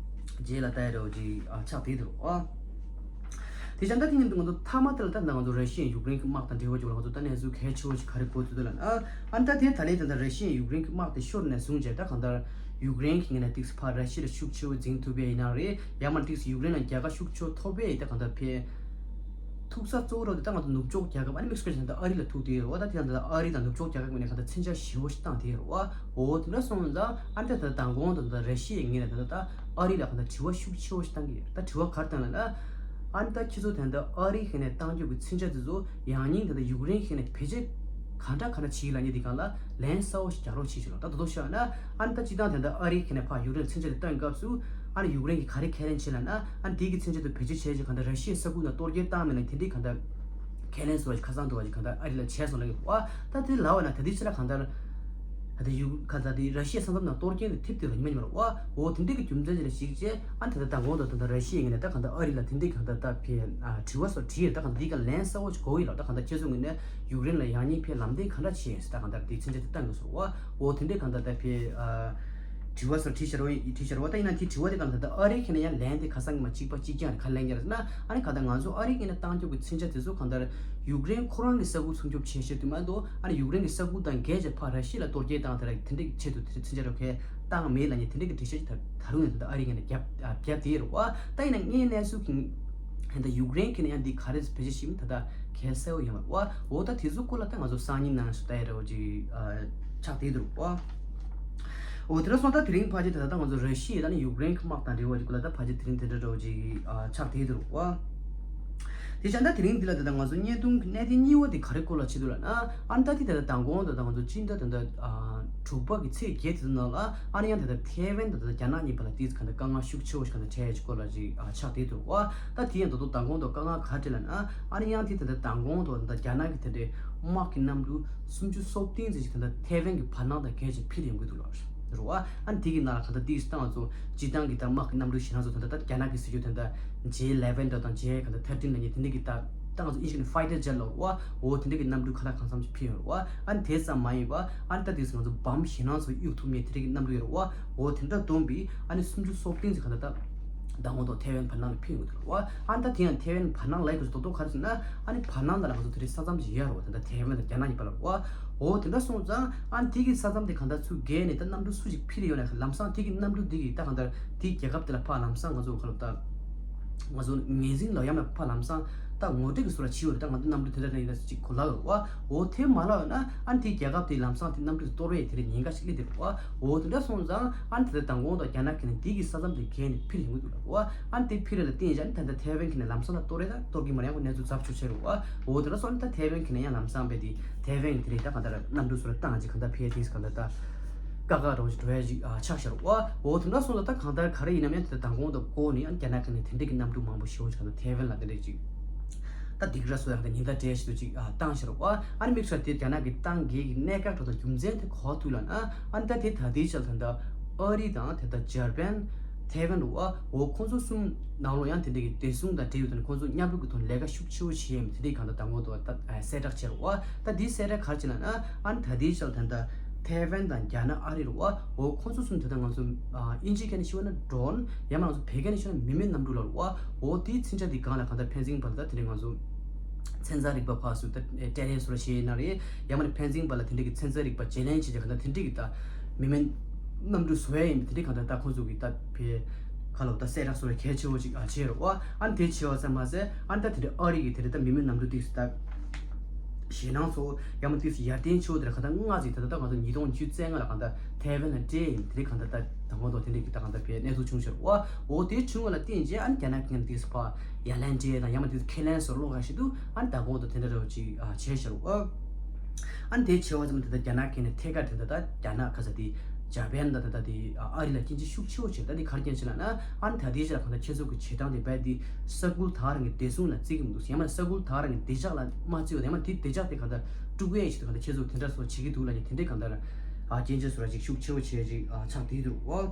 རྗེས་ལ་ལྟ་ཡ་འདྲ་བོ་ཅིག་ཨ་ཆགས་བསྡད་འདུག་ཨ། དེ་བྱས་ན་ད་དེ་ཉིན་དུ་ང་ཚོ་མཐའ་མ་དེ་ལ་ད་ང་ཚོ་ར་ཤི་ཡ་ཡུཀ་རེན་གྱི་དམག་དང་འབྲེལ་བ་ཅིག་ལ་ང་ཚོ་ད་གནས་ཚུལ་གལ་ཆེ་བོ་ཞིག་ག་རེ་གོ་ཐུབ་འདུག་ལབ་ན། ཨ་ཨ་ནི་ད་དེ་ད་ལན་ད་ད་ར་ཤི་ཡ་ཡུཀ་རེན་གྱི་དམག་དེ་ཤོར་ནས་བཟུང་བྱས་ད་གང་ལྟར་ཡུཀ་རེན་གྱི་ངོས་ནས་ཏིག་ཙམ་ཕར་ར་ཤི་ཡ་ལ་ཤུགས་ཆེ་བོ་འཛིང་ཐུབ་པ་ཡིན་ན་རེད། ཡང་མིན་ཏིག་ཙམ་ཡུཀ་རེན་ལ་རྒྱལ་ཁ་ཤུགས་ཆེ་བོ་ཐོབ་པ་ཡིན་ད་གང་ལྟར་ཕན་ཐུག་ས་གཙོ་བོ་ར་དེ་ད་ང་ཚོ་ནུབ་ཕྱོགས་རྒྱལ་ཁབ་ཨ་ནི་དམིགས་བསལ་བྱས་ན་ད་ཨ་རི་ལ་ཐུག་བསྡད་ཡོད་རེད་བ། ད་དེ་ད་ད་ཨ་རི་དང་ནུབ་ཕྱོགས་རྒྱལ་ཁབ་ངོས་ནས་གང་ལྟར་མཚོན་ཆ་ཞེ་བོ་ཞིག་བཏང་བསྡད་ཡོད་རེད་བ། འོ་དེ་འདྲ་སོང་ཙང་ཨ་ནི་ད་ད་མདང་དགོང་དུ་ད་ར་ཤི་ཡའི་ངོས་ནས་ད་ད་ད་ཨ་རི་ལ་གང་ལྟར་དྲི་བ་ཤུགས་ཆེ་བོ་ཞིག་བཏང་གི་ཡོད་རེད། ད་དྲི་བ་ག་རེ་བཏང་ལབ་ན། ཨ་ནི་ད་ཁྱེད་ཚོ་ད་ད་ཨ་རི་ངོས་ནས་བཏང་རྒྱུ་གི་མཚོན་ཆ་དེ་ཚོ་ཡང་སྙིང་ད་ད་ཡུཀ་རེན་ངོས་ནས་བེད་སྤྱོད་གང་འདྲ་གང་འདྲ་བྱེད་ཀྱི་ལབ་མཁན་དེ་སྒང་ལ་ལན་གསལ་བོ་ཞིག་རྒྱག་རོགས་བྱེད་ཞུ་ལབ། ད་དོ་དོ་བཤད་ན་ཨ་ནི་ད་སྤྱིར་བཏང་ད་ད་ཨ་རི་ངོས་ནས་ཕར་ཡུཀ་རེན་ལ་མཚོན་ཆ་དེ་བཏང་སྐབས་སུ་ཨ་ནི་ཡུཀ་རེན་གྱིས་ག་རེ་ཁས་ལེན་བྱེད་ལབ་ན། ཨ་ནི་དེ་གི་མཚོན་ཆ་དེ་བེད་སྤྱོད་བྱས་རྗེས་གང་ལྟར་ར་ཤི་ཡའི་ས་ཁུལ་ནང་གཏོར་སྐྱོན་བཏང་མེད་ན་དེ་འདྲའི་གང་ལྟར་ཁས་ལེན་བཟོ་བ་ཞིག་ཁ་སང་དུ་བ་ཞིག་གང་ལྟར་ཨ་རི་ལ་བྱས་སོང་ལབ་ཀྱི་འདུག་བ། ད་དེ་ལབ་པ་ན་ད་དེ་ཕྱི་ལ་གང་ལྟར་ད་དེ་ཡུ་ག་ད་དེ་ར་ཤི་ཡའི་ས་མཚམས་ནང་གཏོར་སྐྱོན་དེ་ཐེབས་དེ་ར་ཉི་མ་ཉི་མ་རེད་བ། འོ་དེ་འདྲའི་གི་རྒྱུ་མཚན་ཅིག་ལ་གཞིགས་བྱས་ཨ་ནི་ད་ད་མདང་དགོང་དུ་ད་ད་ར་ཤི་ཡའི་ངོས་ནས་ད་གང་ལྟར་ཨ་རི་ལ་དེ་འདྲའི་གང་ལྟར་ད་ཕེ་ཨ་དྲི་བ་སོགས་དྲིས་ཡོད། ད་གང་ལྟར་དེ་ག་ལན་གསལ་བོ་ཞིག་དགོས་ཡོད་ལབ། ད་གང་ལྟར་ཁྱེད་ཚོ་ངོས་ནས་ཡུཀ་རེན་ལ་ཡང་སྙིང་ཕེ་ལམ་སྟོན་ག་འདྲ་བྱས་ཟེར་ད་གང་ལྟར་དེ་མཚོན་ཆ་དེ་བཏང་དགོས་སོ་བ། འོ་དེ་འདྲའི་གང་ལྟར་ད་ཕེ་ཨ་དྲི་བ་སོགས་དྲིས་ཤར་བ་དྲིས་ཤར་བ། ད་ཡིན་ན་དེ་དྲི་བ་དེ་གང་ལྟར་ད་ཨ་རི་ཁེ་ན་ཡང་ལན་དེ་ཁ་སང་གི་མ་གཅིག་པ་གཅིག་རྐྱང་རེད། ག་ལན་རྒྱག་རེད་ཟེར་ན་ཨ་ནི་གང་ལྟར་ང་ཚོ་ཨ་རི་ཁེ་ན་བཏང་རྒྱུ་གི་མཚོན་ཆ་དེ་ཚོ་གང་ལྟར་ཡུཀ་རེན་ཁོ་རང་གི་ས་ཁུལ་སྲུང་སྐྱོབ་བྱེད་ཆེད་དུ་མ་གཏོགས་ཨ་ནི་ཡུཀ་རེན་གི་ས་ཁུལ་དང་འགལ་བྱས་ཕར་ར་ཤི་ཡ་ལ་གཏོར་སྐྱོན་བཏང་དེ་ར་དེ་འདྲའི་ཆེད་དུ་དེ་མཚོན་ཆ་རོ་ཁེ་བཏང་མེད་ལབ་མཁན་དེ་འདྲའི་གི་འགྲེལ་བཤད་ཅིག་ད་ད་རུང་ཡང་ད་ལྟ་ཨ་རི་ངོས་ནས་རྒྱབ་ཨ་རྒྱབ་དེ་རེད་བ། ད་ཡིན་ན་ངའི་གནས་ཚུལ་གྱི་ད་ཡུཀ་རེན་གྱི་ནས་ཡང་འདི་ག་རེ་བེད་སྤྱོད་བྱེད་མིན་ད་ལྟ་གལ་གསལ་བོ་ཡོད་མ་རེད་བ། འོ་ད་དེ་ཚོ་སྐོར་ལ་ད་ང་ཚོ་སང་ཉིན་ནང་ཞུ་ད་ཡ་རེད་བ་ཅིག་ཨ་ཆགས་བསྡད་འདུག་བ། འོ་དེ་འདྲ་སོང་ད་དེ་རིང་ཕལ་ཆེར་ད་ལྟ་ང་ཚོ་ར་ཤི་ཡ་ད་ནི་ཡུཀ་རེན་གྱི་དམག་དང་འབྲེལ་བ་ཅིག་སྐོར་ལ་ད་ཕལ་ཆེར་དེ་རིང་དེ་འདྲ་རེད་བ་ཅིག་ཨ་ཆགས་བསྡད་འདུག་བ། དེ་བྱས་ན་དེ་རིང་འདི་ལ་ད་ལྟ་ང་ཚོ་བརྙན་ཐུང་གི་གནད་དོན་གཉིས་པ་དེ་ག་རེ་སྐོར་ལ་བྱེད་འདུག་ལབ་ན། ཨ་ནི་ད་དེ་ད་ལྟ་མདང་དགོང་ད་ལྟ་ང་ཚོ་སྤྱི་ཟླ་ད་ལྟ་ཨ་དྲུག་པ་གི་ཚེས་བརྒྱད་དེ་ཚོ་ནང་ལ་ཨ་ནི་ཡང་ད་ལྟ་ཐའེ་ཝན་ད་ལྟ་རྒྱ་ནག་གཉིས་བར་ལ་ཏིས་གང་ལྟར་དཀའ་ངལ་ཤུགས་ཆེ་བོ་ཞིག་གང་ལྟར་འཕྲད་ཡ་ཅིག་སྐོར་ལ་ཅིག་ཨ་ཆགས་བསྡད་འདུག་བ། ད་དེ་ཡང་ད་དུང་མདང་དགོང་དུ་དཀའ་ངལ་ག་རེ་ལབ་ན། ཨ་ནི་ཡང་དེ་ད་ལྟ་མདང་དགོང་དུ་ད་ལྟ་རྒྱ་ནག་གི་དེ་འདྲའི་དམག་གི་གནམ་གྲུ་སུམ་ཅུ་སོ་བདུན་ཙམ་ཞིག་ད་ལྟ་ཐའེ་ཝན་གྱི་བར་སྣང་དང་འགལ་ཅིག་འཕུར་ཡོང་གི་འདུག་ལབ་རེད་བ། ཨ་ནི་དེ་གི་ནང་ལ་གང་ལྟར་ཏིས་ད་ང་ཚོ་སྤྱིར་བཏང་གི་ད་དམག་གི་གནམ་གྲུ་ཞེ་དྲག་ཚོ་ད་ལྟ་ད་རྒྱ་ནག་གི་ཟེར་རྒྱུ་ད་ལྟ་ཇེ་ཨི་ལེ་ཝན་འདྲ་དང་ཇེ་གང་ལྟར་ཐར་ཊིན་ལབ་མཁན་དེ་འདྲ་གི་ད་ད་ང་ཚོ་ཨིན་ཇི་ནས་ཕའི་ཊར་ཇེཊ་ལབ་རེད་བ། འོ་དེ་འདྲ་གི་གནམ་གྲུ་ག་ལ་གང་འཚམ་ཞིག་འཕུར་ཡོང་རེད་བ། ཨ་ནི་དེ་ཙམ་མ་ཡིན་པ་ཨ་ནི་ད་དེ་ང་ཚོ་བམ་ཞེད་སྣང་ཚོ་གཡུག་ཐུབ་མཁན་དེ་འདྲ་གི་གནམ་གྲུ་ཡོད་རེད་བ། འོ་དེ་འདྲ་བསྡོམས་པས་ཨ་ནི་སུམ་ཅུ་སོ་བདུན་ཙམ་གང་ལྟར་ད་མདང་དགོང་དུ་ཐའེ་ཝན་བར་སྣང་ལ་འཕུར་ཡོང་གི་འདུག་རེད་བ། ཨ་ནི་ད་དེ་ཡང་ཐའེ་ཝན་བར་སྣང་ལབ་དགོས་རྡོག་རྡོག་ག་རེ་ཟེར་ན། ཨ་ནི་བར་སྣང་ད་ལ་ང་ཚོ་དེ་འདྲའི་ས་མཚམས་ཤིག་ཡོད་རེད་བ། ད་ལྟ་ཐའེ་ཝན་དང་རྒྱ་ནག་གཉིས་བར་ལ་རེད་བ། འོ་དེ་འདྲ་སོང་ཙང་ཨ་ནི་དེ་གི་ས་མཚམས་དེ་གང་ལྟར་ཚུར་བརྒལ་ནས་ད་གནམ་གྲུ་སུ་ཞིག་འཕུར་ཡོང་ན་ལམ་སང་དེ་གི་གནམ་གྲུ་དེ་གི་ད་གང་ལྟར་དེའི་རྒྱལ་ཁབ་དེ་ལ་ཕར་ལམ་སང་ང་ཚོ་ག་ལབ་ད། ང་ཚོ་ངོས་འཛིན་ལ་ཡང་ན་ཕར་ལམ་སང་ད་ངོ་སྤྲོད་ཀྱི་བཟོ་འདྲ་བྱས་ཡོད་རེད། ད་ང་ཚོ་གནམ་གྲུ་དེ་འདྲ་འདྲ་ཡིན་ན་ཅིག་གོ་ལ་ཡོད་རེད་བ། འོ་དེ་མ་ལབ་ཡོད་ན་ཨ་ནི་དེའི་རྒྱལ་ཁབ་དེའི་ལམ་སང་དེ་གནམ་གྲུ་དེ་གཏོར་བའི་དེ་འདྲའི་ཉེན་ཁ་ཞིག་སླེབས་བསྡད་རེད་བ། འོ་དེ་འདྲ་སོང་ཙང་ཨ་ནི་དེ་ལྟར་མདང་དགོང་དང་རྒྱ་ནག་གི་ནས་དེ་གི་ས་མཚམས་དེ་བརྒལ་ནས་འཕུར་ཡོང་གི་འདུག་ལབ་རེད་བ། ཨ་ནི་དེ་འཕུར་ཡ་ལ་བརྟེན་བྱས་ཨ་ནི་ད་ལྟ་ཐའེ་ཝན་གྱི་ནས་ལམ་སང་ལ་གཏོར་རེད། ད་གཏོར་གི་མ་རེད། ཡང་ཁོ་གནས་ཚུལ་ཚབས་ཆུང་ཆེ་རེད་བ། འོ་དེ་འདྲ་སོང་ཨ་ནི་ད་ཐའེ་ཝན་གྱི་ནས་ཡང་ལམ་སང་བས་དེ་ཐའེ་ཝན་གྱི་དེ་རེད། ད་གང་ལྟར་གནམ་གྲུ་སོགས་ལ་བཏང་ཅིག་གང་ལྟར་ཕེ་དེ་གང་ལྟར་ད་དཀའ་ཁག་རོགས་ཅིག་འགྲོ་ཡ་ཅིག་ཨ་ཆགས་ཤར་བ། འོ་དེ་འདྲ་སོང་ཙང་ད་གང་ལྟར་ག་རེ་ཡིན་ནམ་ཡང་དེ་ད་མདང་དགོང་དང་འགོ་ནས་ཨ་ནི་རྒྱ་ནག་གི་ནས་དེ་འདྲ་གི་གནམ་གྲུ་མང་པོ་ཞེ་པོ་ཅིག་གང་ལྟར་ཐའེ་ཝན་ལ་དེ་འདྲ་ཅིག་ད་སྡིགས་ར་སོགས་ཡང་ད་ཉེན་བརྡ་སྤྲད་ཞིག་ཏུ་ཅིག་ཨ་བཏང་ཤར་བ། ཨ་ནི་དམིགས་བསལ་དེ་རྒྱ་ནག་གི་ཏང་སྒེར་གྱི་གནད་འགག་འགྲོ་དང་རྒྱུ་མཚན་དེ་གོ་ཐུབ་ལ་ན། ཨ་ནི་ད་དེ་ད་ལྟའི་ཆར་ད་ལྟ་ཨ་རི་དང་དེ་ད་འཇར་པན། ཐའེ་ཝན་རུ་བ། འོ་ཁོང་ཚོ་གསུམ་ནང་ལོགས་ཡང་དེ་འདྲ་གི་བདེ་སྲུང་དང་འབྲེལ་ཡོད་དང་ཁོང་ཚོ་མཉམ་རུབ་ཀྱི་ཐོག་ལས་ཀ་ཤུགས་ཆེ་བོ་བྱས་ཡིན་དེ་འདྲའི་གང་ལྟར་དང་པོ་དུ་ད་གསལ་བསྒྲགས་བྱས་རུ་བ། ད་འདིའི་གསལ་བསྒྲགས་ག་རེ་བྱས་ལབ་ན། ཨ་ནི་ད་ལྟའི་ཆར་ད་ལྟ་ཐའེ་ཝན་དང་རྒྱ་ནག་ཨ་རི་རུ་བ། འོ་ཁོང་ཚོ་གསུམ་ད་ལྟ་ང་ཚོ་ཨིན་ཇི་སྐད་ནས་ཤོད་ན་ཌོ་རོན། ཡང་མ་ང་ཚོ་བོད་སྐད་ནས་ཤོད་ན་མི་མེད་གནམ་གྲུ་ལབ་རུ་བ། འོ་དེའི་མཚོན་ཆ་འདི་སྒང་ལ་གང་ལྟར་ཕན་ཚུན་བར་ལ་ད་དེ་འདྲའི་ང་ཚོ་ཚན་རྩལ་རིག་པ་ཕར་ཚུར་ད་ཊེ་རེ་སོ་ར་བྱས་ན་རེད། ཡང་མ་ནི་ཕན་ཚུན་བར་ལ་དེ་འདྲའི་གི་ཚན་རྩལ་རིག་པ་བརྗེ་ལེན་བྱེད་ཀྱི་གང་ལྟར་དེ་འདྲའི་གི་ད་མི་མེད་གནམ་གྲུ་བཟོ་ཡ་ཡིན་པ་དེ་འདྲའི་གང་ལྟར་ད་ཁོང་ཚོ་གི་ད་ཕེ་ཁ་ལོ་ད་གསལ་བསྒྲགས་སོ་ར་གལ་ཆེ་བོ་ཅིག་ཨ་བྱས་རུ་བ། ཨ་ནི་དེ་བྱས་པ་ཙམ་མ་ཟད་ཨ་ནི་ད་དེ་འདྲའི་ཨ་རི་གི་དེ་འདྲའི་ད་མི་མེད་གནམ་གྲུ་ཏིག་ཙམ་ད་ཞེད་སྣང་ཚོ་ཡང་མ་ཏིག་ཙམ་ཡར་ལྡན་ཆེ་བོ་དེ་ར་གང་ལྟར་སྔ་ཙིག་ད་ལྟ་ད་ང་ཚོ་ཉིས་སྟོང་ཉི་ཤུ་རྩ་ལྔ་ལ་གང་ལྟར་ཐའེ་ཝན་ལ་སྤྲད་ཡིན་དེ་རིགས་གང་ལྟར་ད་དང་པོ་དང་དེ་འདྲའི་གི་ད་གང་ལྟར་བའི་གནས་ཚུལ་བྱུང་ཤར་བ། འོ་དེ་བྱུང་བ་ལ་བརྟེན་རྗེས་ཨ་ནི་རྒྱ་ནག་གི་ངན་དེ་སུ་ཕ་ཡར་ལན་སྤྲད་དང་ཡང་མ་དེ་ཁས་ལེན་སོར་ལོག་ག་ཞིག་ཏུ་ཨ་ནི་ད་གོང་དུ་དེ་འདྲ་རེ་བ་ཅིག་བྱས་ཤར་བ། ཨ་ནི་དེ་བྱས་པ་ཙམ་དེ་ད་རྒྱ་ནག་གི་ནས་ཐད་ཀར་དེ་ད་ད་རྒྱ་ནག་ག་ས་དེ་འཇར་པན་ད་ད་ད་དེ་ཨ་རི་ལ་སྐྱོན་བརྗོད་ཤུགས་ཆེ་བོ་བྱས། ད་དེ་ག་རེ་སྐྱོན་བརྗོད་ལབ་ན་ཨ་ནི་ད་དེ་ཞིག་ལ་གང་ལྟར་ཁྱེད་ཚོ་གི་བྱེད་སྟངས་དེ་རྦད་དེ་ས་ཁུལ་ད་རང་གི་བདེ་སྲུང་ལ་བརྩི་གི་མི་འདུག་ཡང་མ་ས་ཁུལ་ད་རང་གི་བདེ་འཇགས་ལ་མ་བརྩི་བ་ཡང་མ་དེ་བདེ་འཇགས་དེ་གང་ལྟར་དཀྲུག་ཡས་ཞིག་ཏུ་གང་ལྟར་ཁྱེད་ཚོ་དེ་འདྲ་སོགས་བྱེད་ཀྱི་འདུག་ལབ་ནས་དེ་འདྲའི་གང་ལྟར་ཨ་སྐྱོན་བརྗོད་སོ་ར་ཅིག་ཤུགས་ཆེ་བོ་བྱས་ཅིག་ཨ་ཆགས་བསྡད་འདུག་བ།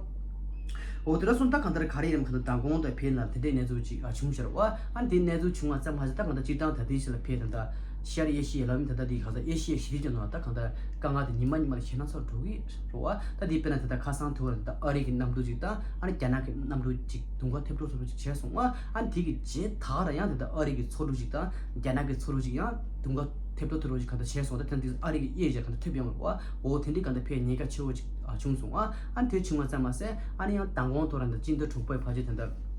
འོ་དེ་འདྲ་སོང་ད་གང་ལྟར་ག་རེ་ཡིན་ནམ་གང་ལྟར་མདང་དགོང་དང་ཕེབས་ན་དེ་འདྲའི་གནས་ཚུལ་ཅིག་ཨ་བྱུང་ཤར་བ། ཨ་ནི་དེ་གནས་ཚུལ་བྱུང་བ་ཙམ་མ་ཟད་ད་གང་ལྟར་སྤྱིར་བཏང་ད་ལྟའི་ཆ་ལ་ཕེབས་ད་ལྟ་ ཤར་ཨེ་ཤི་ཡ་ལབ་མི་ད་ལྟ་འདི་ག་ས་ཨེ་ཤི་ཡ་ཞི་བདེ་ཅན་ནང་ད་གང་ལྟར་དཀའ་ངལ་དེ་ཉི་མ་ཉི་མ་ལ་ཞེད་སྣང་ཚ་འགྲོ་གི་རེད་བ། ད་འདི་དཔེར་ན་ད་ལྟ་ཁ་སང་དུས་བར་ད་ལྟ་ཨ་རི་གི་གནམ་གྲུ་ཅིག་དང་ཨ་ནི་རྒྱ་ནག་གི་གནམ་གྲུ་ཅིག་དུང་དཀར་ཐེབས་ཏོ་ཐེབས་ཏོ་ཅིག་བྱས་སོང་ཨ། ཨ་ནི་དེ་གི་རྗེས་ད་ར་ཡང་ད་ལྟ་ཨ་རི་གི་མཚོ་འབྲུག་ཅིག་དང་རྒྱ་ནག་གི་མཚོ་འབྲུག་ཅིག་ཡང་དུང་དཀར་ཐེབས་ཏོ་ཐེབས་ཏོ་ཅིག་གང་ལྟར་བྱས་སོང་། ད་ཐེངས་འདི་ཨ་རི་གི་གཡས་ཞག་གང་ལྟར་ཐེབས་ཡོང་བ་རེད་བ། འོ་དེ་འདྲའི་གང་ལྟར་ཕའི་ཉེན་ཁ་ཆེ་བོ་ཅིག་ཨ་བྱུང་སོང་ཨ། ཨ་ནི་དེ་བྱུང་བ་ཙམ་མ་ཟད་ཨ་ནི་ཡང་མདང་དགོང་ཐོག་ར་ད་སྤྱི་ཟླ་དྲུག་པའི་ཕལ་ཆེར་ད་ལྟ་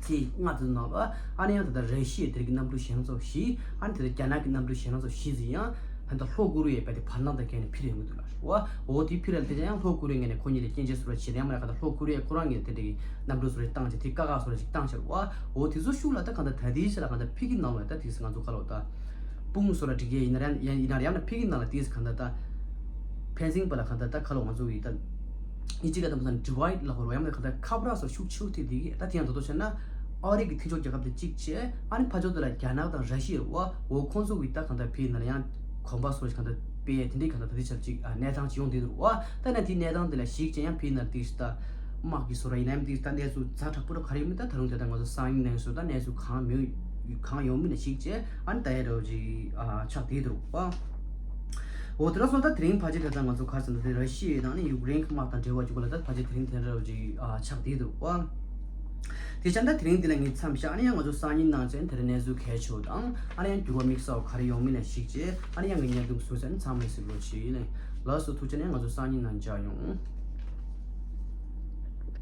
ཚེས་ལྔ་ཙམ་ནང་ལ་ཨ་ནི་ཡང་ད་ལྟ་ར་ཤི་ཡའི་དེ་རིགས་གནམ་གྲུ་ཞེད་སྣང་ཚ་བོ་བཞི། ཨ་ནི་དེ་ལྟར་རྒྱ་ནག་གི་གནམ་གྲུ་ཞེད་སྣང་ཚ་བོ་བཞི་ཟིན་ཡང་ད་ལྟ་ལྷོ་ཀོ་རི་ཡའི་བལ་དེ་བར་སྣང་དང་བརྒལ་ནས་འཕུར་ཡོང་གི་འདུག་ལ། འོ་འོ་དེ་འཕུར་ཡ་དེ་ཡང་ལྷོ་ཀོ་རི་ཡའི་ངོས་ནས་ཁོ་གཉིས་ལ་སྐྱོན་ཆ་བཟོ་འདྲ་བྱེད་ཡ་མ་རེད། ག་ད་ལྷོ་ཀོ་རི་ཡས་ཁོ་རང་གི་དེ་འདྲ་གི་གནམ་གྲུ་བཟོ་འདྲ་བཏང་བྱས་དེ་དཀའ་ཁག་བཟོ་འདྲ་ཞིག་བཏང་བྱས་རེད་བ། འོ་དེ་ཚོ་ཤུགས་ལ་ད་གང་ལྟར་ད་ལྟའི་ཆ་ལ་གང་ལྟར་ཕ་གི་ནང་ལ་ད་དེ་ང་ཚོ་ག་ལ་ད་དཔུང་བཟོ་འདྲ་སྒྲིག་ཡས་ཡིན་ན་ར་ཡིན་ན་ར་ཡང་ན་ཕ་གི་ནང་ལ་དེ་གང་ལྟར་ད་ཕན་ཚུན་བར་ལ་གང་ལྟར་ད་ག་ལ་ང་ཚོ་གི་ད་ཨི་ཅི་ག་ད་མ་སང་ཌི་ཝའིཌ་ལ་གོ་རོ་ཡང་ན་གང་ལྟར་ཁ་བྲལ་སོགས་ཤུགས་ཆེ་རུ་ཐེབས་དེ་གི་ད་དེ་ཡང་ད་དོ་བྱས་ན་ཨ་རི་གི་མཐུན་ཕྱོགས་རྒྱལ་ཁབ་དེ་གཅིག་བྱས། ཨ་ནི་ཕར་ཕྱོགས་དེ་ལ་རྒྱ་ནག་དང་ར་ཤི་ཡ་རེད་བ། འོ་ཁོང་ཚོ་གི་ད་གང་ལྟར་ཕ་གི་ནང་ལ་ཡང་གོམ་པ་སོགས་ཤིག་གང་ལྟར་སྤེལ་དེ་འདྲའི་གང་ལྟར་ད་ལྟའི་ཆར་ཅིག་ཨ་གནས་སྟངས་ཅིག་ཡོང་བསྡད་འདུག་བ། ད་ནི་དེའི་གནས་སྟངས་དེ་ལ་གཞིགས་བྱས་ཡང་ཕ་གི་ནང་དེ་ད་དམག་གི་བཟོ་འདྲ་ཡིན་ནའི་དེ་ད་གནས་ཚུལ་ཛ་དྲག་པོ་ར་ག་རེ་ཡོད་མེད་ད་ད་རུང་དེ་ད་ང་ཚོ་སང་ཉིན་གནངས་ཚེ་ད་གནས་ཚུལ་གང་མི་གང་ཡོང་མིན་ལ་གཞིགས་བྱས་ཨ་ནི་ད་ཡ་འདྲ་བོ་ཅིག་ཨ་ཆགས་བསྡད་འདུག་བ། འོ་དེ་ལ་སོང་ད་དེ་རིང་ཕལ་ཆེར་ད་ལྟ་ང་ཚོ་ག་རེ་ཟེར་ན་དེ་ར་ཤི་ཡ་དང་ནི་ཡུཀ་རེན་གྱི་དམག་དང་འབྲེལ་བ་བྱུང་བ་ལ་ད་ཕལ་ཆེར་དེ་རིང་དེ་འདྲ་བོ་ཅིག་ཨ་ཆགས་བསྡད་འདུག་བ། དེ་བྱས་ན་ད་དེ་རིང་འདི་ལ་ངས་མཚམས་བཞག་ཨ་ནི་ཡང་ང་ཚོ་སང་ཉིན་གནངས་ཚེ་དེ་རིང་གནས་ཚུལ་གལ་ཆེ་བ་དང་ཨ་ནི་ཡང་འགྱུར་བ་དམིགས་བསལ་བ་ག་རེ་ཡོང་མིན་ལ་གཞིགས་བྱས་ཨ་ནི་ཡང་ངས་བརྙན་ཐུང་བཟོས་ཚར་ནས་ཚང་མས་གཟིགས་རོགས་བྱེད། ཡིན་ནའི་ལགས་སོ། ཐུགས་རྗེ་ཆེ། ཨ་ནི་ང་ཚོ་སང་ཉིན་ནང་མཇལ་ཡོང་།